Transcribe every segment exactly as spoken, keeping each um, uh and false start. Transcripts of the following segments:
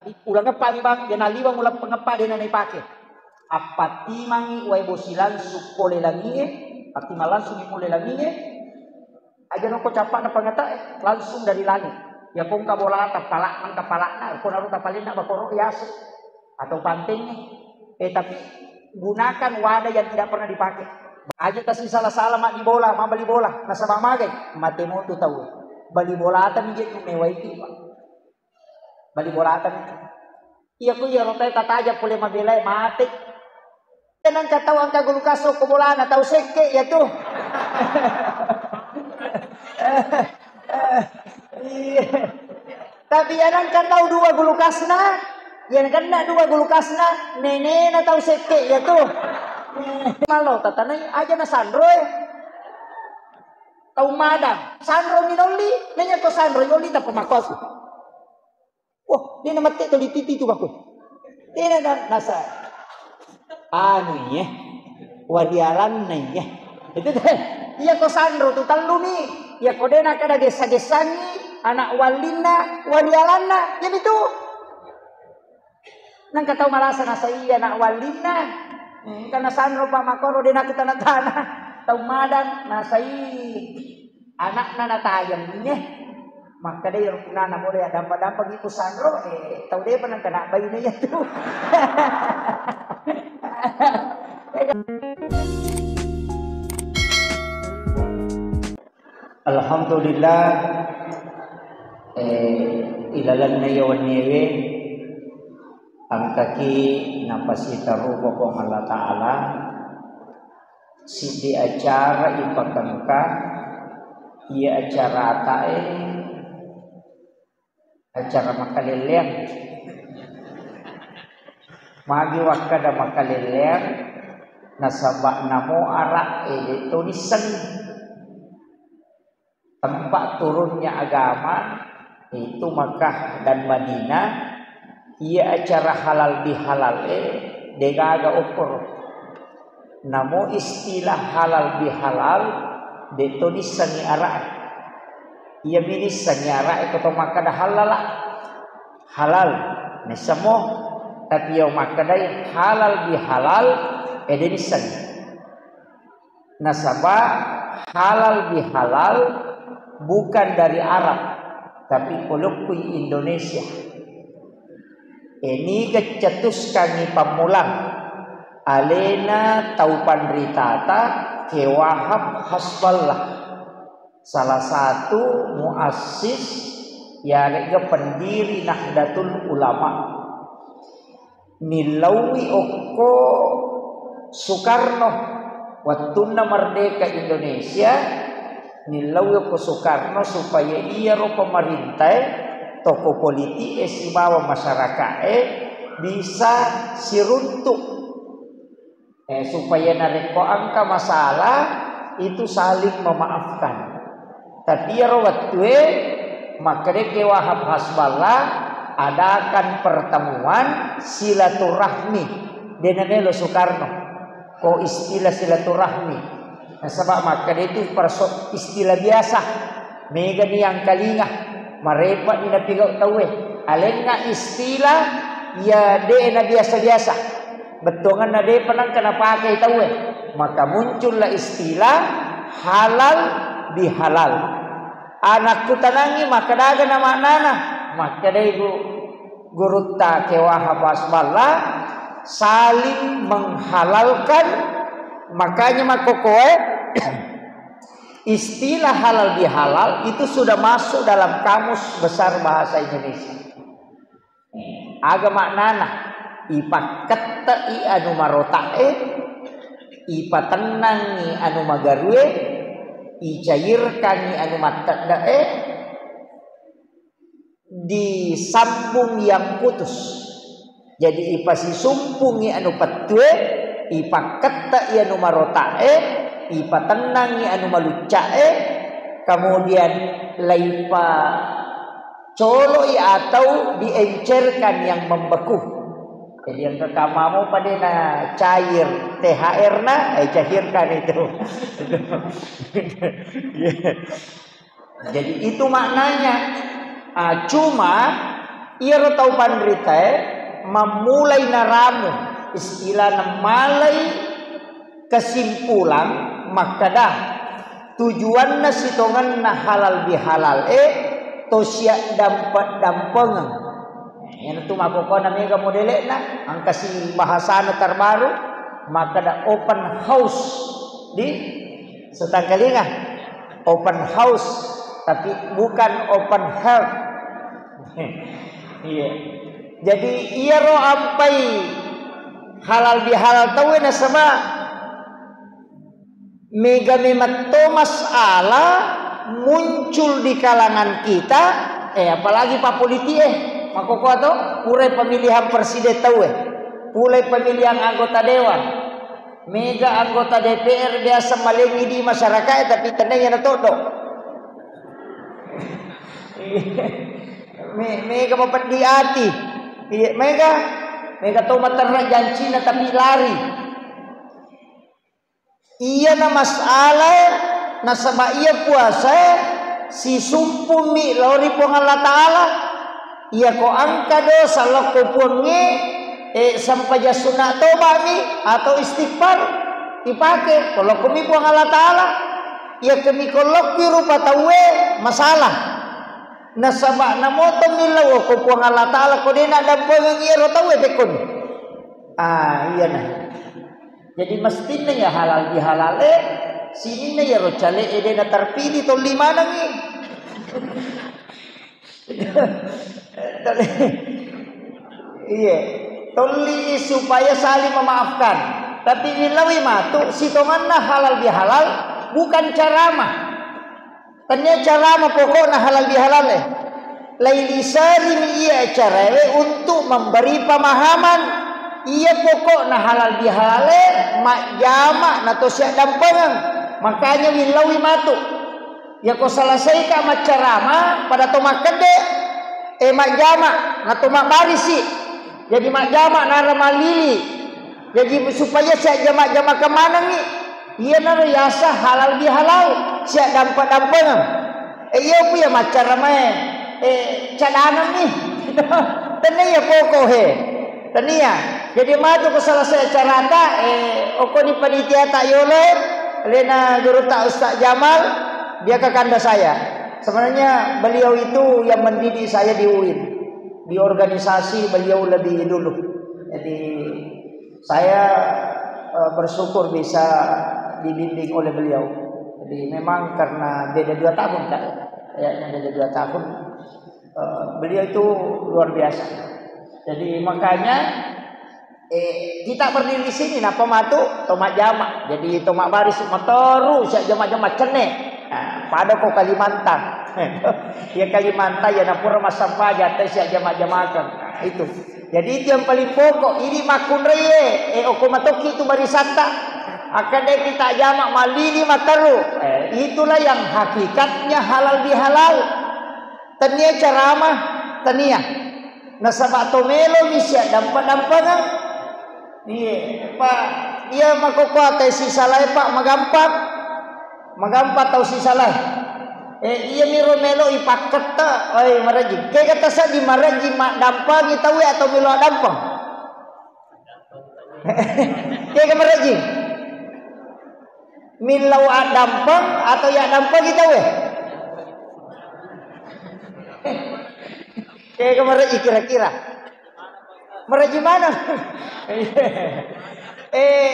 Uleng eppa mi bang, de naliweng uleng pengeppa de na naipake. Appattimangi wae bosi langsung pole langie, pattimang langsung pole langie. Aja noko cappa'na pangatae, langsung dari langit. Ya kongka bolata, pala'na, engka pala'na, ko naruta palenna bakoro yasu atau pantengnge. Eh, tapi gunakan wadah yang tidak pernah dipakai. Aja kasi salah-salah maddi bola, mabali bola, nasaba magai, mate motu tau. Bali bolata mi je tu mewaiki, Pak. Bali bolata mi tu. Iya, ku iya rotai tataja pole mabelai mate. Nangka tau angka gulukas ko bolana, tau sekke ya tu. Iya. Tapi ya nangka tau dua gulukasna, ya kena dua gulukasna, nenena tau sekke ya tu. Malo tatanai aja na sanro, eh. Tau madang, sanro minolli, nanya ko sanro yolli tappa makosu. Wah, dia na mette tuli titi tu bako. Dia na, na, nasa. Anu iya. Warialanna iya. Itu deh. Iya ko sanro tu telluni. Iya ko de na kada gessa-gessangi anak wallinna, warialanna. Jadi tu. Nangka tau malasa nasa iya anak wallinna. Engka na sanro pa makoro de na ku tana-tana. Tau madang nasa iya. Anakna natayang, eh. Makkedai rukunana, "Mole addampa-dampa gitu sanro, eh, tau depa nengka nabbaine iya tu." Alhamdulillah, eh, ilalenna iya wenniewe, engkaki napasitaruko Puang Allah Ta'ala, Siddi acara ipakengka, iya acarata, eh, acara makalelleang. Magi wakkada makalelleang, nasaba namo ara'e, eh, de to nisseng. Tempat turunnya agama itu Makkah dan Madinah, iya acara halal bihalal, eh, degaga okkoro. Namo istilah halal bihalal, de to nissengi ara'e. Iya mi nissengi ara'e ko to makkada halala. Halal, nissemo, tapi iya makkadai halal bihalal, eh, de nissengi. Nasaba halal bihalal bukan dari Arab, tapi polokkui Indonesia. Eniga cetuskangi pammulang alena tau panritata Ke Wahab Hasballah, salah satu muassis yaregga pendiri Nahdlatul Ulama. Nillauwi okko Sukarno, wettunna merdeka Indonesia, nillauwi okko Sukarno supaya iyaro pemerintae, tokoh politik e sibawa masyarakat e bisa siruntuk. Eh, supaya narekko engka masalah itu saling memaafkan. Tapi iyaro wettue makkedai Ke Wahab Hasballah, adakan pertemuan silaturahmi. De namelo Sukarno ko istilah silaturahmi. Nasaba makkeda itu perso-, istilah biasa. Megani yang kalinga, marepa ni napigau tauwe. Alenna istilah ya de na biasa-biasa. Bettuanganna depa nengka napakai tauwe. Maka muncullah istilah halal bihalal. Anakku tanangi, makkadaga na maknana? Makkedai gu-, gurutta Ke Wahab Hasballah, saling menghalalkan. Makanya makkokoe istilah halal bihalal itu sudah masuk dalam Kamus Besar Bahasa Indonesia. Aga maknana? Ipakkettei anu marota'e, ipatennangi anu magarue, icairkangi anu mattedde'e, disambung yang putus. Jadi ipasisumpungi anu pettue, ipakkettei anu marota'e, ipatennangi anu malucca'e, kemudian laipa coloi atau diencerkan yang membeku. Jadi engka kamamo pada na cair T H R na, eh, cairkan itu. Jadi itu maknanya. Ah, cuma Iyaro tau panritae mammulai naramu, istilahna malai kesimpulan makkeda tujuanna sitongenna halal bihalal e to siaddampeng-dampengeng. Iyanatu makkokkoe na mega modele'na, engkasi bahasana terbaru, makkeda open house di Sutangkalinga. Open house, tapi bukan open heart. Iya. Jadi iyaro ampai halal bihalal tauwe nasaba mega memetto masalah muncul di kalangan kita, eh, apalagi pa politik, eh, makkokkoe to, pura pemilihan presiden tauwe, pura pemilihan anggota dewan, mega anggota D P R biasa malengi di masyarakat, eh, tapi tenang ya na todo. Me- mega mapeddi ati. Iya, mega, mega to materra jancina tapi lari. Iyana masalae, nasaba iya puasae sisumpummi lao ri Puang Allah Ta'ala. Iyako engka dosa lokko Puangnge, eh, sempajang sunna toba'mi atau istighfar ipake, ko lokkomi Puang Allah Ta'ala. Iyakemi ko lokki rupa tauwe masalah. Nasaba namoto millau ko Puang Allah Ta'ala ko de naddampengeng iyaro tauwe pekkoni. Ah, iyana. Jadi mestinna ya halal bihalal e, sininna iyaro cale e de naterpilih tolli manengi. Iya, tolli supaya saling memaafkan. Tapi willawi matu sitongenna halal bihalal bukan ceramah. Tennia ceramah pokokna halal bihalal e. Lailisarimi iya acarae untuk memberi pemahaman. Iya pokokna halal bihalal e majjama nato siaddampengeng. Makanya willawi matu. Yako selesaika maccarama pada to makkedde, eh, majjama nato mabbarisi. Jadi majjama nara malili. Jadi supaya siajjama-jamaka manengngi. Iyanaro yasa halal bihalal, siaddampa-dampengeng. Eh, iya pu ya maccaramae, eh, cadangengngi. Tennia iya pokok he. Tennia. Jadi matu ko selesai acarata, eh, okkoni panitiata yolo, alena gurutta Ustaz Jamal, dia kakanda saya. Sebenarnya beliau itu yang mendidik saya di UIN. Di organisasi beliau lebih dulu. Jadi saya, eh, bersyukur bisa dibimbing oleh beliau. Jadi memang karena beda dua tahun, Kak. Kayaknya beda dua tahun. Eh, beliau itu luar biasa. Jadi makanya, eh, kita berdiri di sini, napa matu to majjama. Jadi to mabbarisi materu siajjama-jama cenne. Nah, pada ko Kalimantan. Ya Kalimantan ya napura massempajang te siajjama-jamakeng. Nah, itu. Jadi itu yang paling pokok. Ini makkunraie, eh, okko matokki tu barisatta. Akan deh kita jama malili materu. Eh, itulah yang hakikatnya halal bihalal. Tennia ceramah, tennia. Nasaba to melomi siaddampa-dampengeng. Iya, Pak. Iya, makkokkoe tau sisalae, Pak, magampang. Magampang tau sisalae. Eh, iya miro melo ipakketta, oi, marejjing. Kega taseddi marejjing maddampengi tauwe atau melo addampeng? Kega marejjing? Millau addampeng atau ya dampengi tauwe? Kega marejjing kira-kira? Marejjing mana? Eh,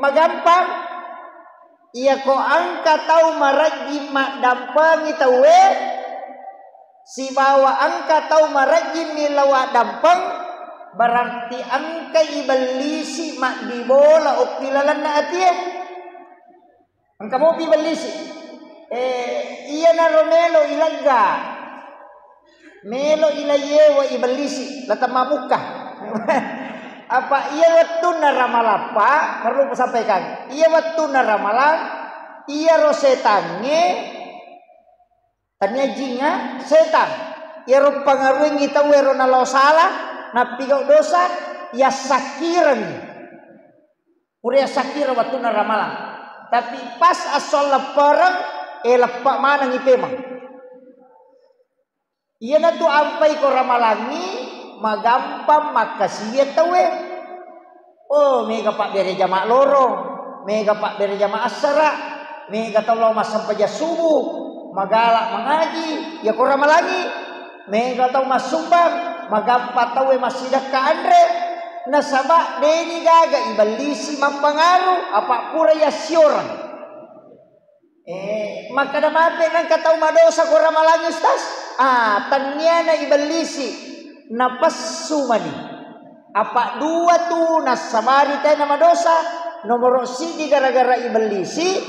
magampang. Iyako engka tau marejjing maddampengi tauwe, sibawa engka tau marejjing millau addampeng, berarti engka ibellisi maddibola okki lalenna atie. Engka mopi ibellisi. Eh, iyanaro melo ilegga. Melo ilayewa ibellisi, latemma mukka. Apa iya wettunna ramalappa, perlu kusampaikan. Iya wettunna ramalang, iyaro setangnge tania jingnga, setang. Iyaro pangaruengngi tau ero nalao sala, nappigau dosa, yassakkirengngi. Pura yassakira wettunna ramalang. Tapi pas esso leppereng, eh, leppa manengngi pemeng. Iyanatu ampai ko ramalangngi, Magampang makkasiwiang tauwe. Oh, mega pabbere jama loro, mega pabbere jama assara, mega tau lao massempajang subuh, magala mangaji, iyako ramalangi, mega tau massumbang, magampang tauwe massidekka anre, nasaba deni gaga ibellisi mappangaru, apa pura yassioreng. Eh, makkeda mape nengka tau madosa ko ramalangi, Ustaz? Ah, tenniana ibellisi, napessu mani. Apa dua tu nassabari tena madosa. Nomoro siji gara-gara ibellisi,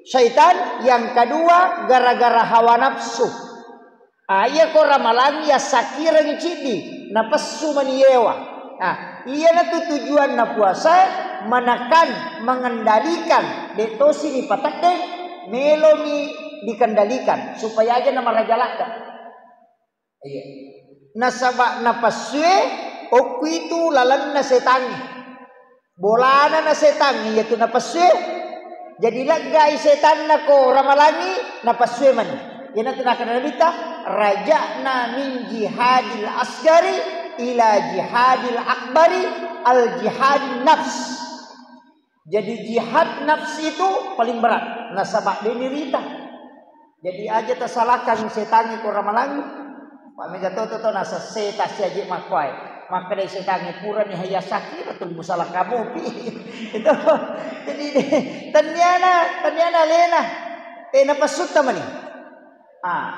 syaitan, yang kedua gara-gara hawa nafsu. Ah, iyako ramalangi yassakkirengngi ciddi, napessu mani yewa. Ah, iyanatu tujuanna puasa, menekan, mengendalikan, de tosi nipateddeng, melomi dikendalikan, supaya aja namaraja ladde. Iya. Nasaba napessue okku itu lalenna setangnge. Bolana na setang, iyatu napessue. Jadi leggai setanna ko ramalangi, napessue mani. Iyanatu nakkeda Nabitta, "Raja'na min jihadil asgari ila jihadil akbari, al jihadin nafs." Jadi jihad nafs itu paling berat. Nasaba de nirita. Jadi aja tasalahkan setangnge ko ramalangi. Pak mega toto to nasa seta siaje makkuae. Makkedai setangnge, "Purani haya sakira tuli musala kamupi." Itu. Jadi tenniana, tenniana alena. Eh, napessutta mani. Ah,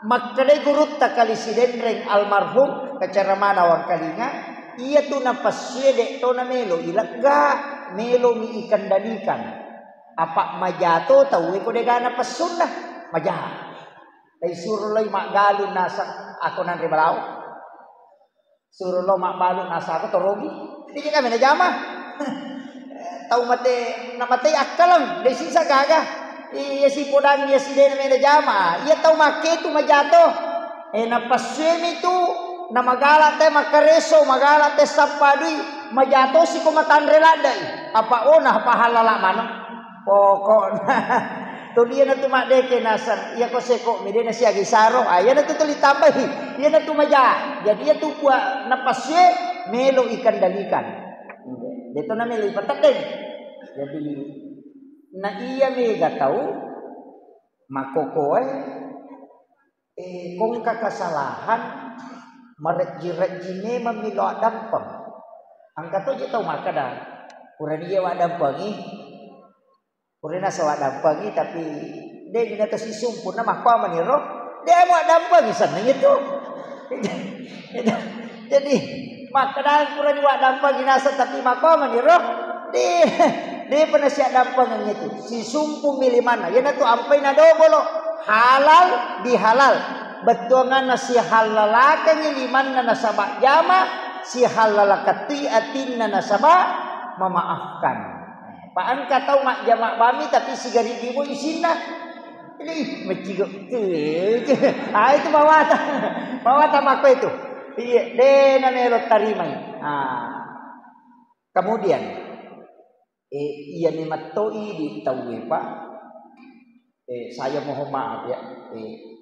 makkedai gurutta kali Sidenreng almarhum, kacaramana wangkalinga, iyatu napessue de to namelo ilegga, melomi ikendalikan. Apa majato tauwe ko dega napessunna, maja. Dai suro loi maggalung naseng ako nanre balawo. Suro lo mabbalu naseng ako torogi. Jadi kami najama. Tau mate, namatei akkaleng, de sisa gaga. Iya si podang iya si de namena jama. Iya tau makke tu majato. Eh, napassuemi tu, namagala te makkareso, magala te sappa dui, majato si ko matanre laddai. Apa ona apa halala maneng. Pokokna tuli iyanatu maddeke naseng, iyako seko mi de nasiaga isaro, ah, iyanatu tuli tambahi, iyanatu maja. Jadi iyatu kua napassue melo ikendalikan. De to namelo ipateddeng. Jadi na iya mega tau makokoe, eh, kongka kesalahan marejji-rejji memang milo addampeng. Engka to je tau makkeda, purani je waddampengi, Purana sawwaddampengi, tapi de' mi nato sisumpunna, makkuamani ro, de' muaddampengi senna itu. Jadi, makkeda purani waddampengi naseng, tapi makkuamani ro, de', de'pa nasiaddampengi itu. Sisumpung mi limanna. Iyanatu ampai nadobolo. Halal bihalal. Bettuanganna sihallalakengngi limanna nasaba jama, sihallalakeng toi atinna nasaba memaafkan. Pa engka tau majjama bami tapi sigaridi mo isinna. Jadi, meccigo. Ah, itu bawata. Bawata makko itu. Iya, de' namelo tarimai. Ah. Kemudian, eh, iya memang to idi tauwe, Pak. Eh, saya mohon maaf ya. Eh,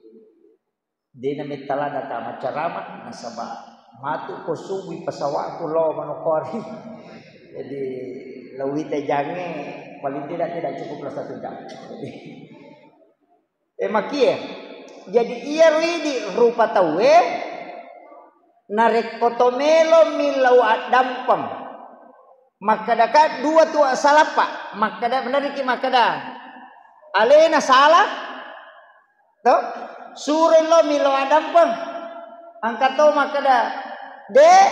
De' namettalada ka maccarama, nasaba matu ko subui pesawatku lao manokori. Jadi, lawita jange paling tidak, tidak cukuplah satu jam. Jadi, eh, makie. Jadi, iyaro idi rupa tauwe, narekko to melo millau addampeng. Makkedaka dua tu salappa. Makkeda, beneriki makkeda. Alena salah, To? Suroi lo milo addampeng. Engka to makkeda, de',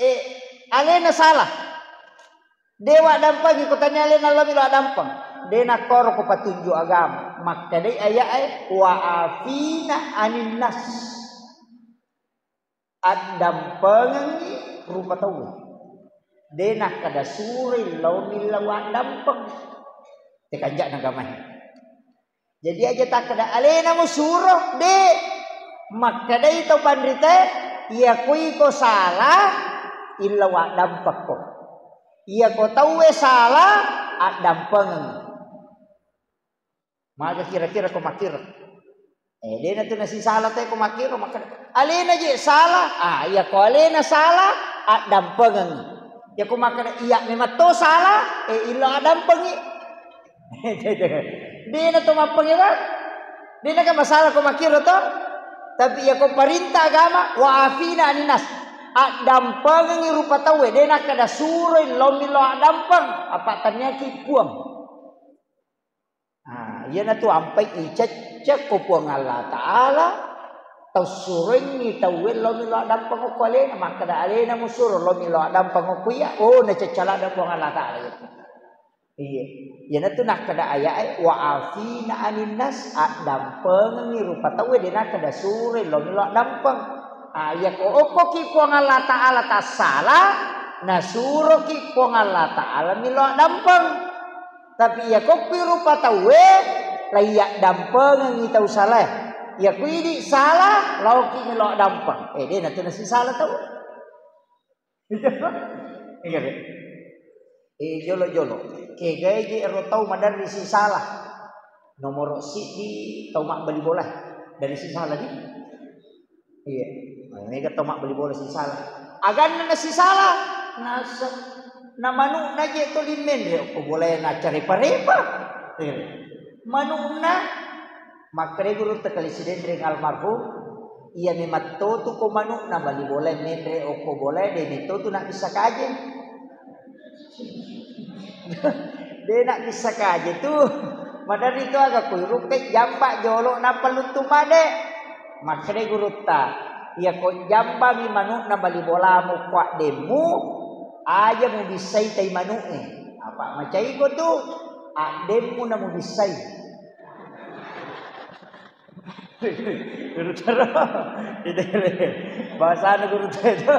eh, alena salah. De' waddampengi, ko tania alena lo milo addampeng. De' nakkoro ko patunju agama. Makkedai aya'e, "Wa afina anin nas." Addampengengngi rupa tauwe. De' nakkeda suroi lao millau addampeng. Tekanja'na agamae. Jadi aja takkeda alena musuro, de'. Makkedai to panritae, iyako iko salah, illau addampekko. Iyako tauwe salah, addampengeng. Maga kira-kira ko makkiro. Eh, dena tu nasisala te ko makkiro, makkeda, "Alena je salah." Ah, iya ko alena salah, addampengengi. Iya ko makkeda, "Iya memang to salah," eh, illo addampengi. Dena to mappengewang. Dena kan masalah ko makkiro to. Tapi iya ko perintah agama, "Wa afina anin nas." Addampengengi rupa tauwe, dena kada suroi lo millau addampeng, apa tanniaki puang. Ah, iyanatu ampai icecce ko Puang Allah Ta'ala, tau suroingngi tauwe lo millau addampeng okko alena, makkeda alena musuro lo millau addampeng okko iya, oh, nacecce ladde Puang Allah Ta'ala iya. Iya. Iyanatu nakkeda ayae, "Wa afina anin nas," addampengengngi rupa tauwe, de nakkeda suroi lo millau addampeng. Ah, iya ko okkoki Puang Allah Ta'ala tassala, nasuroki Puang Allah Ta'ala millau addampeng. Tapi iya kokki rupa tauwe, laiyaddampengeng tau salae. Iya ku idi sala, laoki melo dampeng. Eh, de natu nasisala tau. Iya, Pak. Eh, jolo-jolo. Kegae je ero tau maderri sisala. Nomoro siddi tau mabbali bola. Dari sisala di. Iya. Nah, mega tau mabbali bola sisala. Aganna nasisala. Nasa, na manu'na je tuli menre okko bola na carepa-repa. Iya. Manu'na, makkeda gurutta Kali Sidenreng almarhum, iya memang totu ko manu'na bali bola menre okko bola, de metto tu nabbissa kaje. De nabbissa kaje tu. Maderri tu aga ko irukkai jamba jolo nappa luttu made. Makkeda gurutta, iya ko jambangi manu'na bali bolamu ko addemmu, aja mubissai tai manu'e. Apa macaiko tu, addemmu na mubissai. Guru Taro. Bahasana Guru Taro.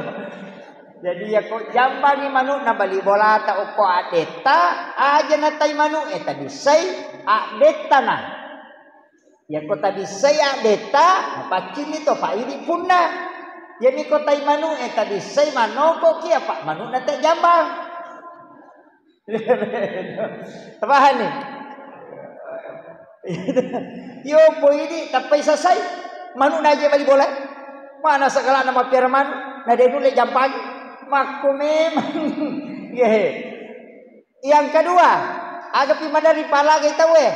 Jadi, iya ko jambangi manu'na bali bolata okko addetta, aja natai manu'e, tabissai addetta na. Iya ko tabissai addetta, paccinni to, pa idi punna. Iyami ko tai manu'e tabissai manokoki, apa manu'na te jambang. Tapahani? Yo, po idi tappai sasai. Manu naje bali bola. Mana segalana mappiara manu, na de nulle jampangi. Makko memang. Iya, he. Yang kedua, agapi maderri palagai tauwe.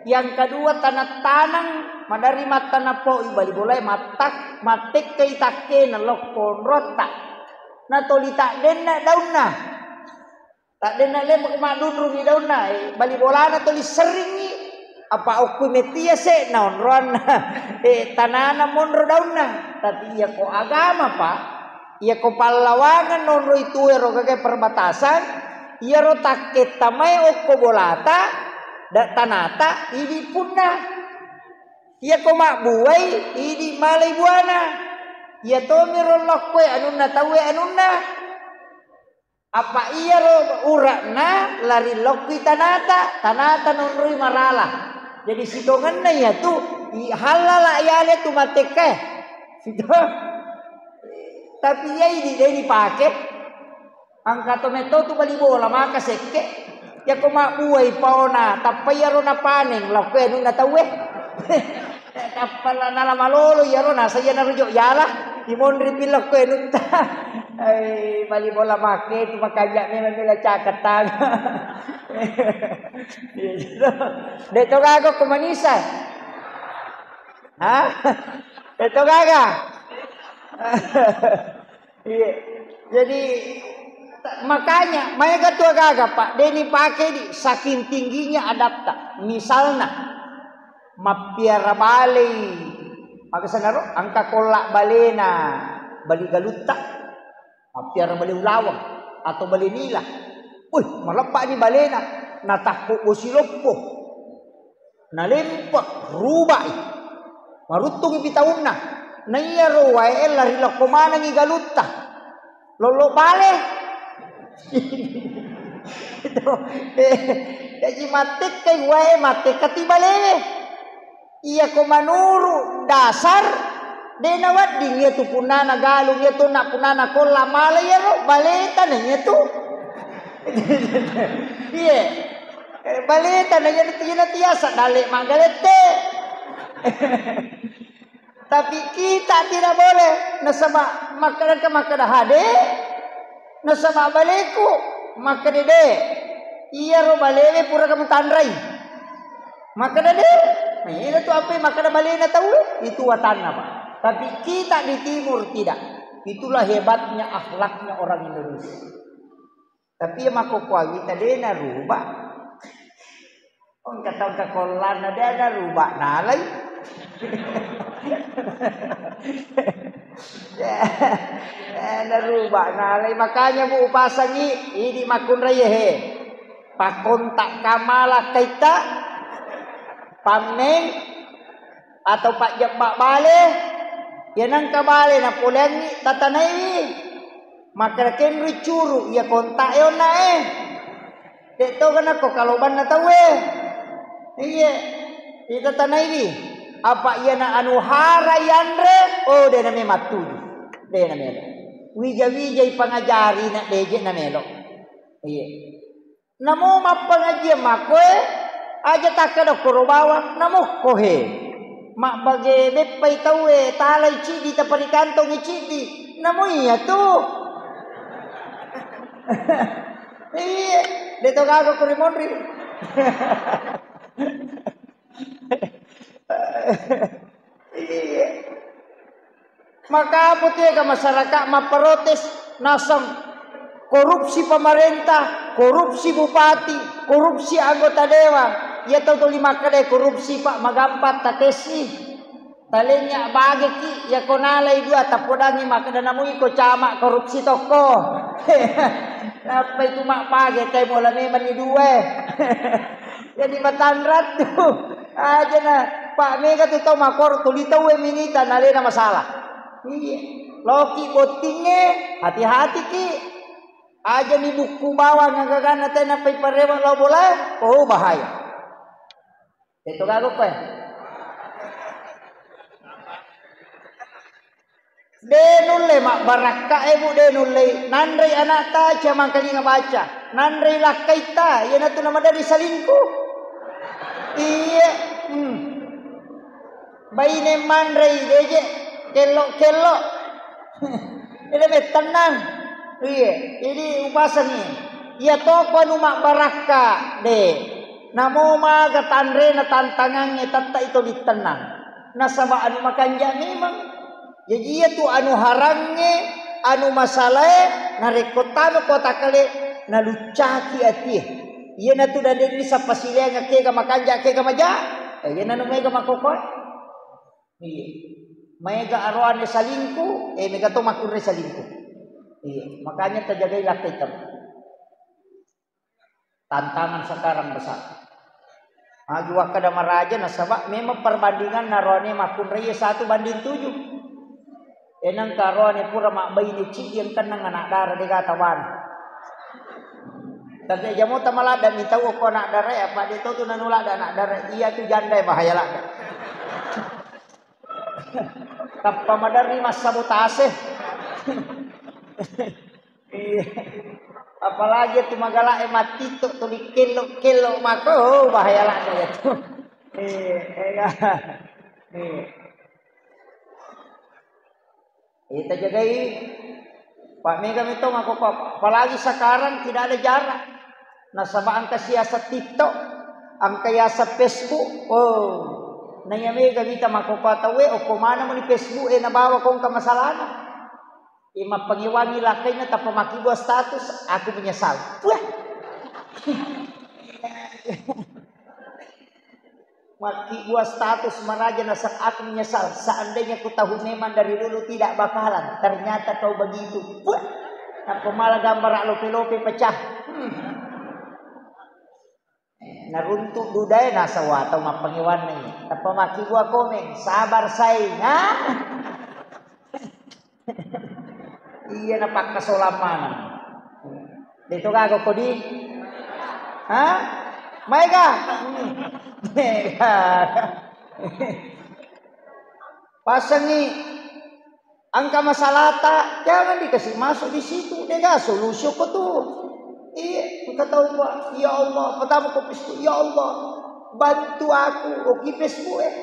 Yang kedua, tanang-tanang maderri mattana poi bali bola, mattak-, mattekkai takkena lokko onrotta. Na toli taddenna daunna. Taddenna lemo maddunrungi daunna, eh, bali bolana tuli serringngi. Apa okku metti yase'na onroanna, eh, tanana monro daunna. Tapi iya ko agama, Pak, iya ko pallawangeng nonroi tuero gaga perbatasan, iyaro takketta mai okko bolata, da tanata, idi punna. Iya ko mabbuai, idi malai buana. Iya tomiro lokkoe anunna tauwe anunna. Apa iyaro ura'na lari lokkui tanata, tanata nonroi marala. Jadi sitongenna iyatu, i-, hallala iyale tu mattekkae. Sito-, tapi iya idi de dipake. Angka to metto tu bali bola maka sekke. Yako mabbuai paona, tappa iyaro napaneng, lokkoe anunna tauwe. Tappa la-, nala malolo iyaro, nasa iya narujo yala, imonri pillokko enutta. Ai, bali bola make tu makanja memang mila caketang. Iya, gitu. De to gaga ko manisa. Hah? De to gaga. Iya. Jadi, ta-, makanya, maega tu agaga, Pak, de nipake di saking tingginya adabta. Misalna, mappiara balei, maka senaro, engka kolla balena, bali galutta, mappiara bale ulaweng, atau bale nila. Wih, malebbani balena, natakko bosi loppo. Nalempe, rubai. Maruttungi pi taunna. Naiyaro wae lari lokko manengi galutta. Lollo bale. Itu, eh, jaji mattekkai wae, mattekkati balewe. Iya ko manuru dasar, de nawedding iya tu punnana galung, iya tu na punnana kolla mala iyaro, baleta na iya tu. Iya. Eh, baleta na iyana tiasa dalle maggalette. Tapi kita tidak boleh. Nasaba makkeda, makkeda hade, nasaba baleku makkeda de. Iyaro balewe pura kamu tanrai. Makkeda de. Nah, itu apa makkeda balena tahu itu watanna, Pak. Tapi kita di timur tidak. Itulah hebatnya akhlaknya orang Indonesia. Tapi iya makkokkoe wita de narubah. Engka tau engka kollanna de narubah nalai. Eh, narubah nalai. Makanya, Bu, upasangi idi makkunrai he. Pakkontak kamala kaitta pammeng atau pajjebba bale. Iya nengka bale napoleangngi tatanaiwi. Makkeda kenrui curu iya kontak e onna e. Dek to gana ko kalobanna tau e. Iye. Ita tanaiwi. Apa iya na anu hara yanre? Oh, de na memang tuju. De na melo. Wija-wijai pangajari na deje na melo. Iye. Namo mappangajiang makkoe, aja takkeda koro bawang, namokko he. Mabbage beppai tauwe, talai ciddi, taparikantongi ciddi. Namo iya tu. Iya, de to gaga kori monri. Iya. Maka apa tega masyarakat mapprotes naseng korupsi pemerintah, korupsi bupati, korupsi anggota dewan. Iya tau tuli makkeda korupsi, Pak, magampang tatesi. Talenya bageki, iya ko nalai dua tapodangi makkeda namui ko cama korupsi tokko. Nappa itu mabbage temo la memang ni dua. Jadi matanrang tu. Aja na, Pak, mega tu tau makor tuli tau e minita nalena masalah. Iya. Loki bottingnge, hati-hatiki. Aja ni bukku bawang gagana tena pai parewa lao bola, oh bahaya. Itu gago koe. De nulle mabbarakka e, Bu, de nulle. Nanrei anakta, cia mangkalinga baca. Nanrei lakkaitta, iyanatu namadari salingku. Iye. Hmm. Baine manrei deje kello-kello. Ele mettennang. Iye. Jadi upasangi. Iya toko anu mabbarakka, de. Namo maga tanrena tantangangnge tetta ito dittennang. Nasaba anu makanja memang. Jaji iyatu anu harangnge, anu masalae, narekko tama ko takkale, naluccaki atie. Iyanatu dade ri sapasileang kega makanja, kega maja. Eh, iyananu mega makkokkoe. Iya. Mega aroane salingku, eh, mega to makkunrai salingku. Iya, makanya tajagai lakkaita. Tantangan sekarang besar. Magi wakkeda maraja nasaba memang perbandingan naroane makkunrai satu banding tujuh. Enang karoane pura mabbaine cidi engkennang anak dara dega tawana. Tapi jamo tamaladda mitau ko anak dara apa de to tu nanu ladda anak dara iya tu janda bahaya ladda. Tappa maderri massabotase. Iya. Apalagi tu magala e mattitto tuli kello-kello mako, oh, bahaya ladda ya tu. Iya, iya. Iya. Iya, tajagai. Pak mega mito mako, apalagi sekarang tidak ada jarak. Nasaba engka siaseng TikTok, engka yaseng Facebook. Oh. Naiya mega mita mako tauwe, okko mana muni Facebook e nabawa kongka masalahna. Iya mappangewangi lakkainna tappa makkibua status, aku menyesal. Wah. Makkibua status maraja naseng aku menyesal. Seandainya ku tahu memang dari dulu tidak bakalan. Ternyata kau begitu. Wah. Tappa mala gambar lope-lope pecah. Hmm. Eh, naruntuk dudae nasaba tau mappangewanni. Tappa makkibua komeng, sabar sai. Ha? Iya napakkasolang maneng. Deto gaga kodi? Ha? Maega? Maega. Pasengi engka masalahta, jangan dikasih masuk di situ, dega solusi ko tu. Iya, engka tau, Pak, ya Allah, pertama ko Facebook, ya Allah, bantu aku, oki Facebook eh.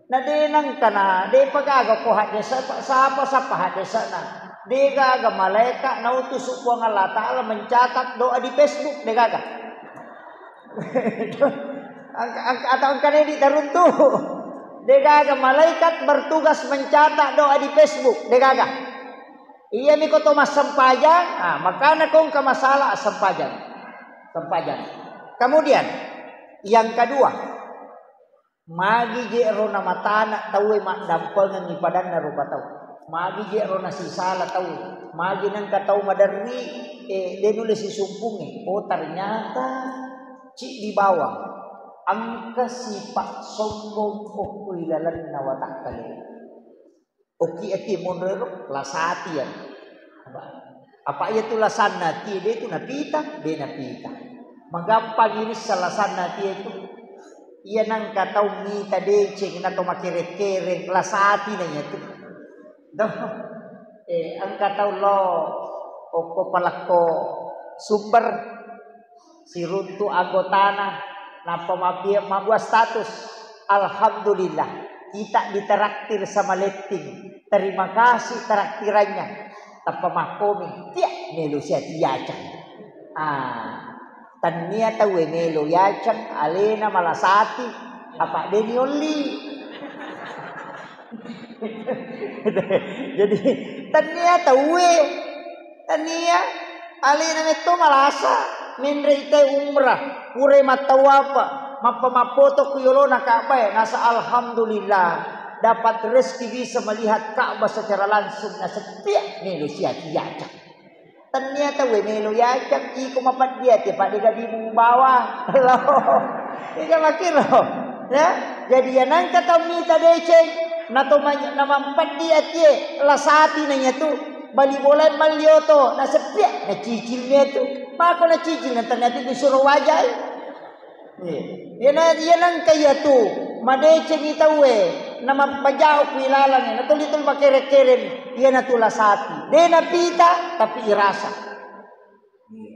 Na de nangkana, de pagaga ko haddesa, sapa-sapa haddesana. De gaga malaika nautusu Puang Allah Ta'ala mencatat doa di Facebook, de gaga. Angka, angka, atau angka de di taruntu. De gaga malaikat bertugas mencatat doa di Facebook, de gaga. Iya mi ko to massempajang, ah, makana ko engka masalah sempajang. Sempajang. Kemudian, yang kedua, magi je ro namatana tauwe maddampengengi padanna rupa tau. Magi je ro nasisala tau. Magi nengka tau maderri, eh, de nulle sisumpungi. Oh, ternyata ci di bawah engka sifat sombong ko ilalenna watakkale. Oki ati monro ero, lasati ya. Apa iya tu lasanna ati, de tu napita, de napita. Magampang ini lasanna ati itu. Iya nangka tau mita deceng na to makere-kere, lasati na iya tu. Doh. Eh, engka tau lo okko palakko sumber. Siruntu anggotana, nappa mabbie-, mabbua status, "Alhamdulillah, kita ditraktir sama Letting. Terima kasih traktirannya." Tappa makkomi, "Tia, melo sia tiacang." Ah, tannia tauwe melo yacang, alena malasati, apa deni olli. Jadi, tannia tauwe Tania, alena metto malasa, menre ita umrah, pura mattawapa, mappa mappoto ku yolona Ka'bah, nasa alhamdulillah, dapat rezeki bisa melihat Ka'bah secara langsung, na setia melo sia kiaca. Tania tauwe melo yacang, iko mapeddi ati, pada gadimu bawa. Lo, ika makiro, ya. Jadi ya nangka tau mita deceng, na to ma-, na mampeddi atie, lasati na iya tu. Bali bolae malli oto, naseppia, nacicil ni tu. Mako nacicil, na ternyata disuruh wajai. Iya. Iyana, iya nangka iya tu, madecengi tauwe, na mampajau ku ilalang, na tuli-tuli makere-kere, iyana tu lasati. De napita, tapi irasa. Iya.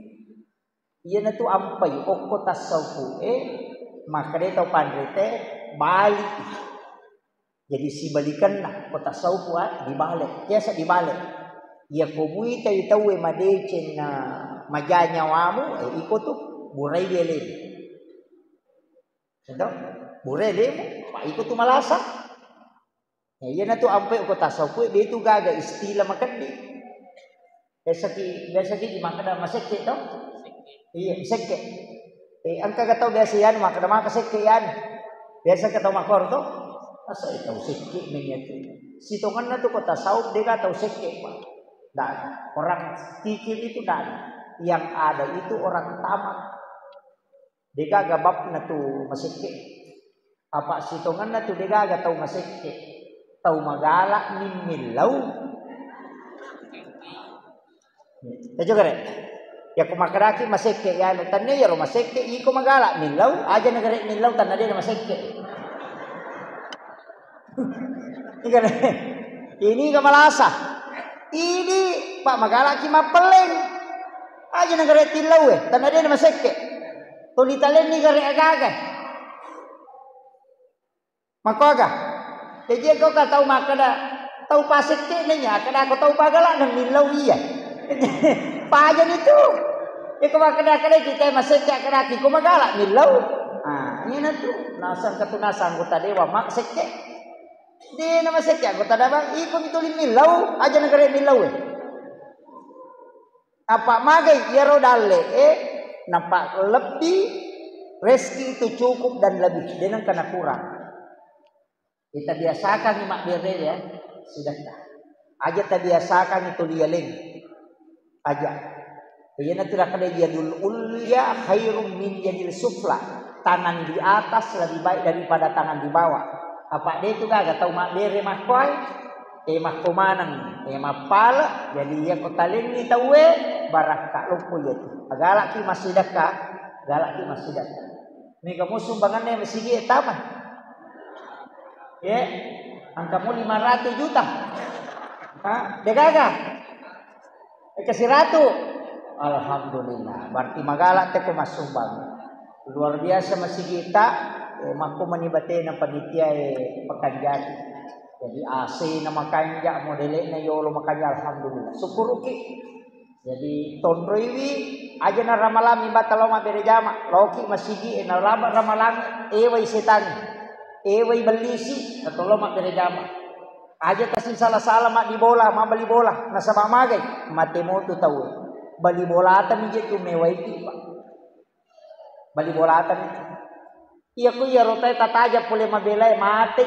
Iyana tu ampai okko tasawufu e, makkeda tau panrite, bali. Jadi sibalikenna, ko tasawuf wa dibale, biasa dibale. Iya ko muitai tauwe madeceng na maja nyawamu, eh, iko tu burai welemu. Ento? Burai lemu, pa iko tu malasa. Ya, iyana tu ampai ko tasawuf, de tu gaga istilah makeddi. Biasaki, biasaki makkeda masekke to? Iya, masekke. Eh, engka ga tau biasa yanu makkeda maka sekke yanu. Biasa ga tau makkoro to? Masa tau sekke meni tu. Sitongenna tu ko tasawuf de ga tau sekke, Pak. Ndak ada. Orang kikir itu ndak ada. Yang ada itu orang tamak. Degaga bapna tu masekke. Apa sitongenna tu degaga tau masekke. Tau magala mimmillau. Ejo gare. Ya ko makkedaki masekke ya anu tanne ya ro masekke iko magala millau aja negare millau tanna de masekke. Ini ga malasa. Ini pak magalaki mappelleng. Aja negare tillau e tanna de masekke. Tuli talenni gare agaga. Makkoga? Jaji engka tau makkeda, tau pasekke nanya, kada ko tau pagala na millau iya. Pajani tu. Iko makkeda kada kita masekke kada ko magala millau. Ah, ini tu. Nasang ketu nasang anggota dewan mak sekke. De na masekke anggota dewan, iko mituli millau, aja negare millau e. Apa magai iyaro dalle'e, napa lebbi, rezeki itu cukup dan lebih, de nengka nakurang. Kita biasakan mabbere ya, sedekah. Aja tabiasakan itu lialeng. Aja. Iyana tu nakkeda yadul ulya khairum min yadil sufla. Tangan di atas lebih baik daripada tangan di bawah. Apa de tu gaga tau mabbere makkoe? E makko maneng, e mappale, jadi iya ko talenni tauwe, barakka loppo iya tu. Agalaki massidekka, agalaki massidekka. Mega musuh banganna masigi e tama. Ye, angka mu lima ratus juta. Ha, de gaga. E, ke siratu. Alhamdulillah. Berarti magala te ko massumbang. Luar biasa masigi ta. Eh, makko mani batena panitia e pakanjaki. Jadi A C na makanja, modele'na yolo makanja, alhamdulillah. Syukuruki. Jadi tonroiwi aja na ramalang mi bata lao mabbere jama. Laoki masigi e na laba ramalang, ewai setan. Ewai bellisi, na tolo mabbere jama. Aja kasi sala-sala maddi bola, mabbali bola, nasaba magai, mate motu tau. Bali bolata mi je tu mewaiki, Pak. Bali bolata mi. Iya ku iya rotai tataja pole mabelai mate.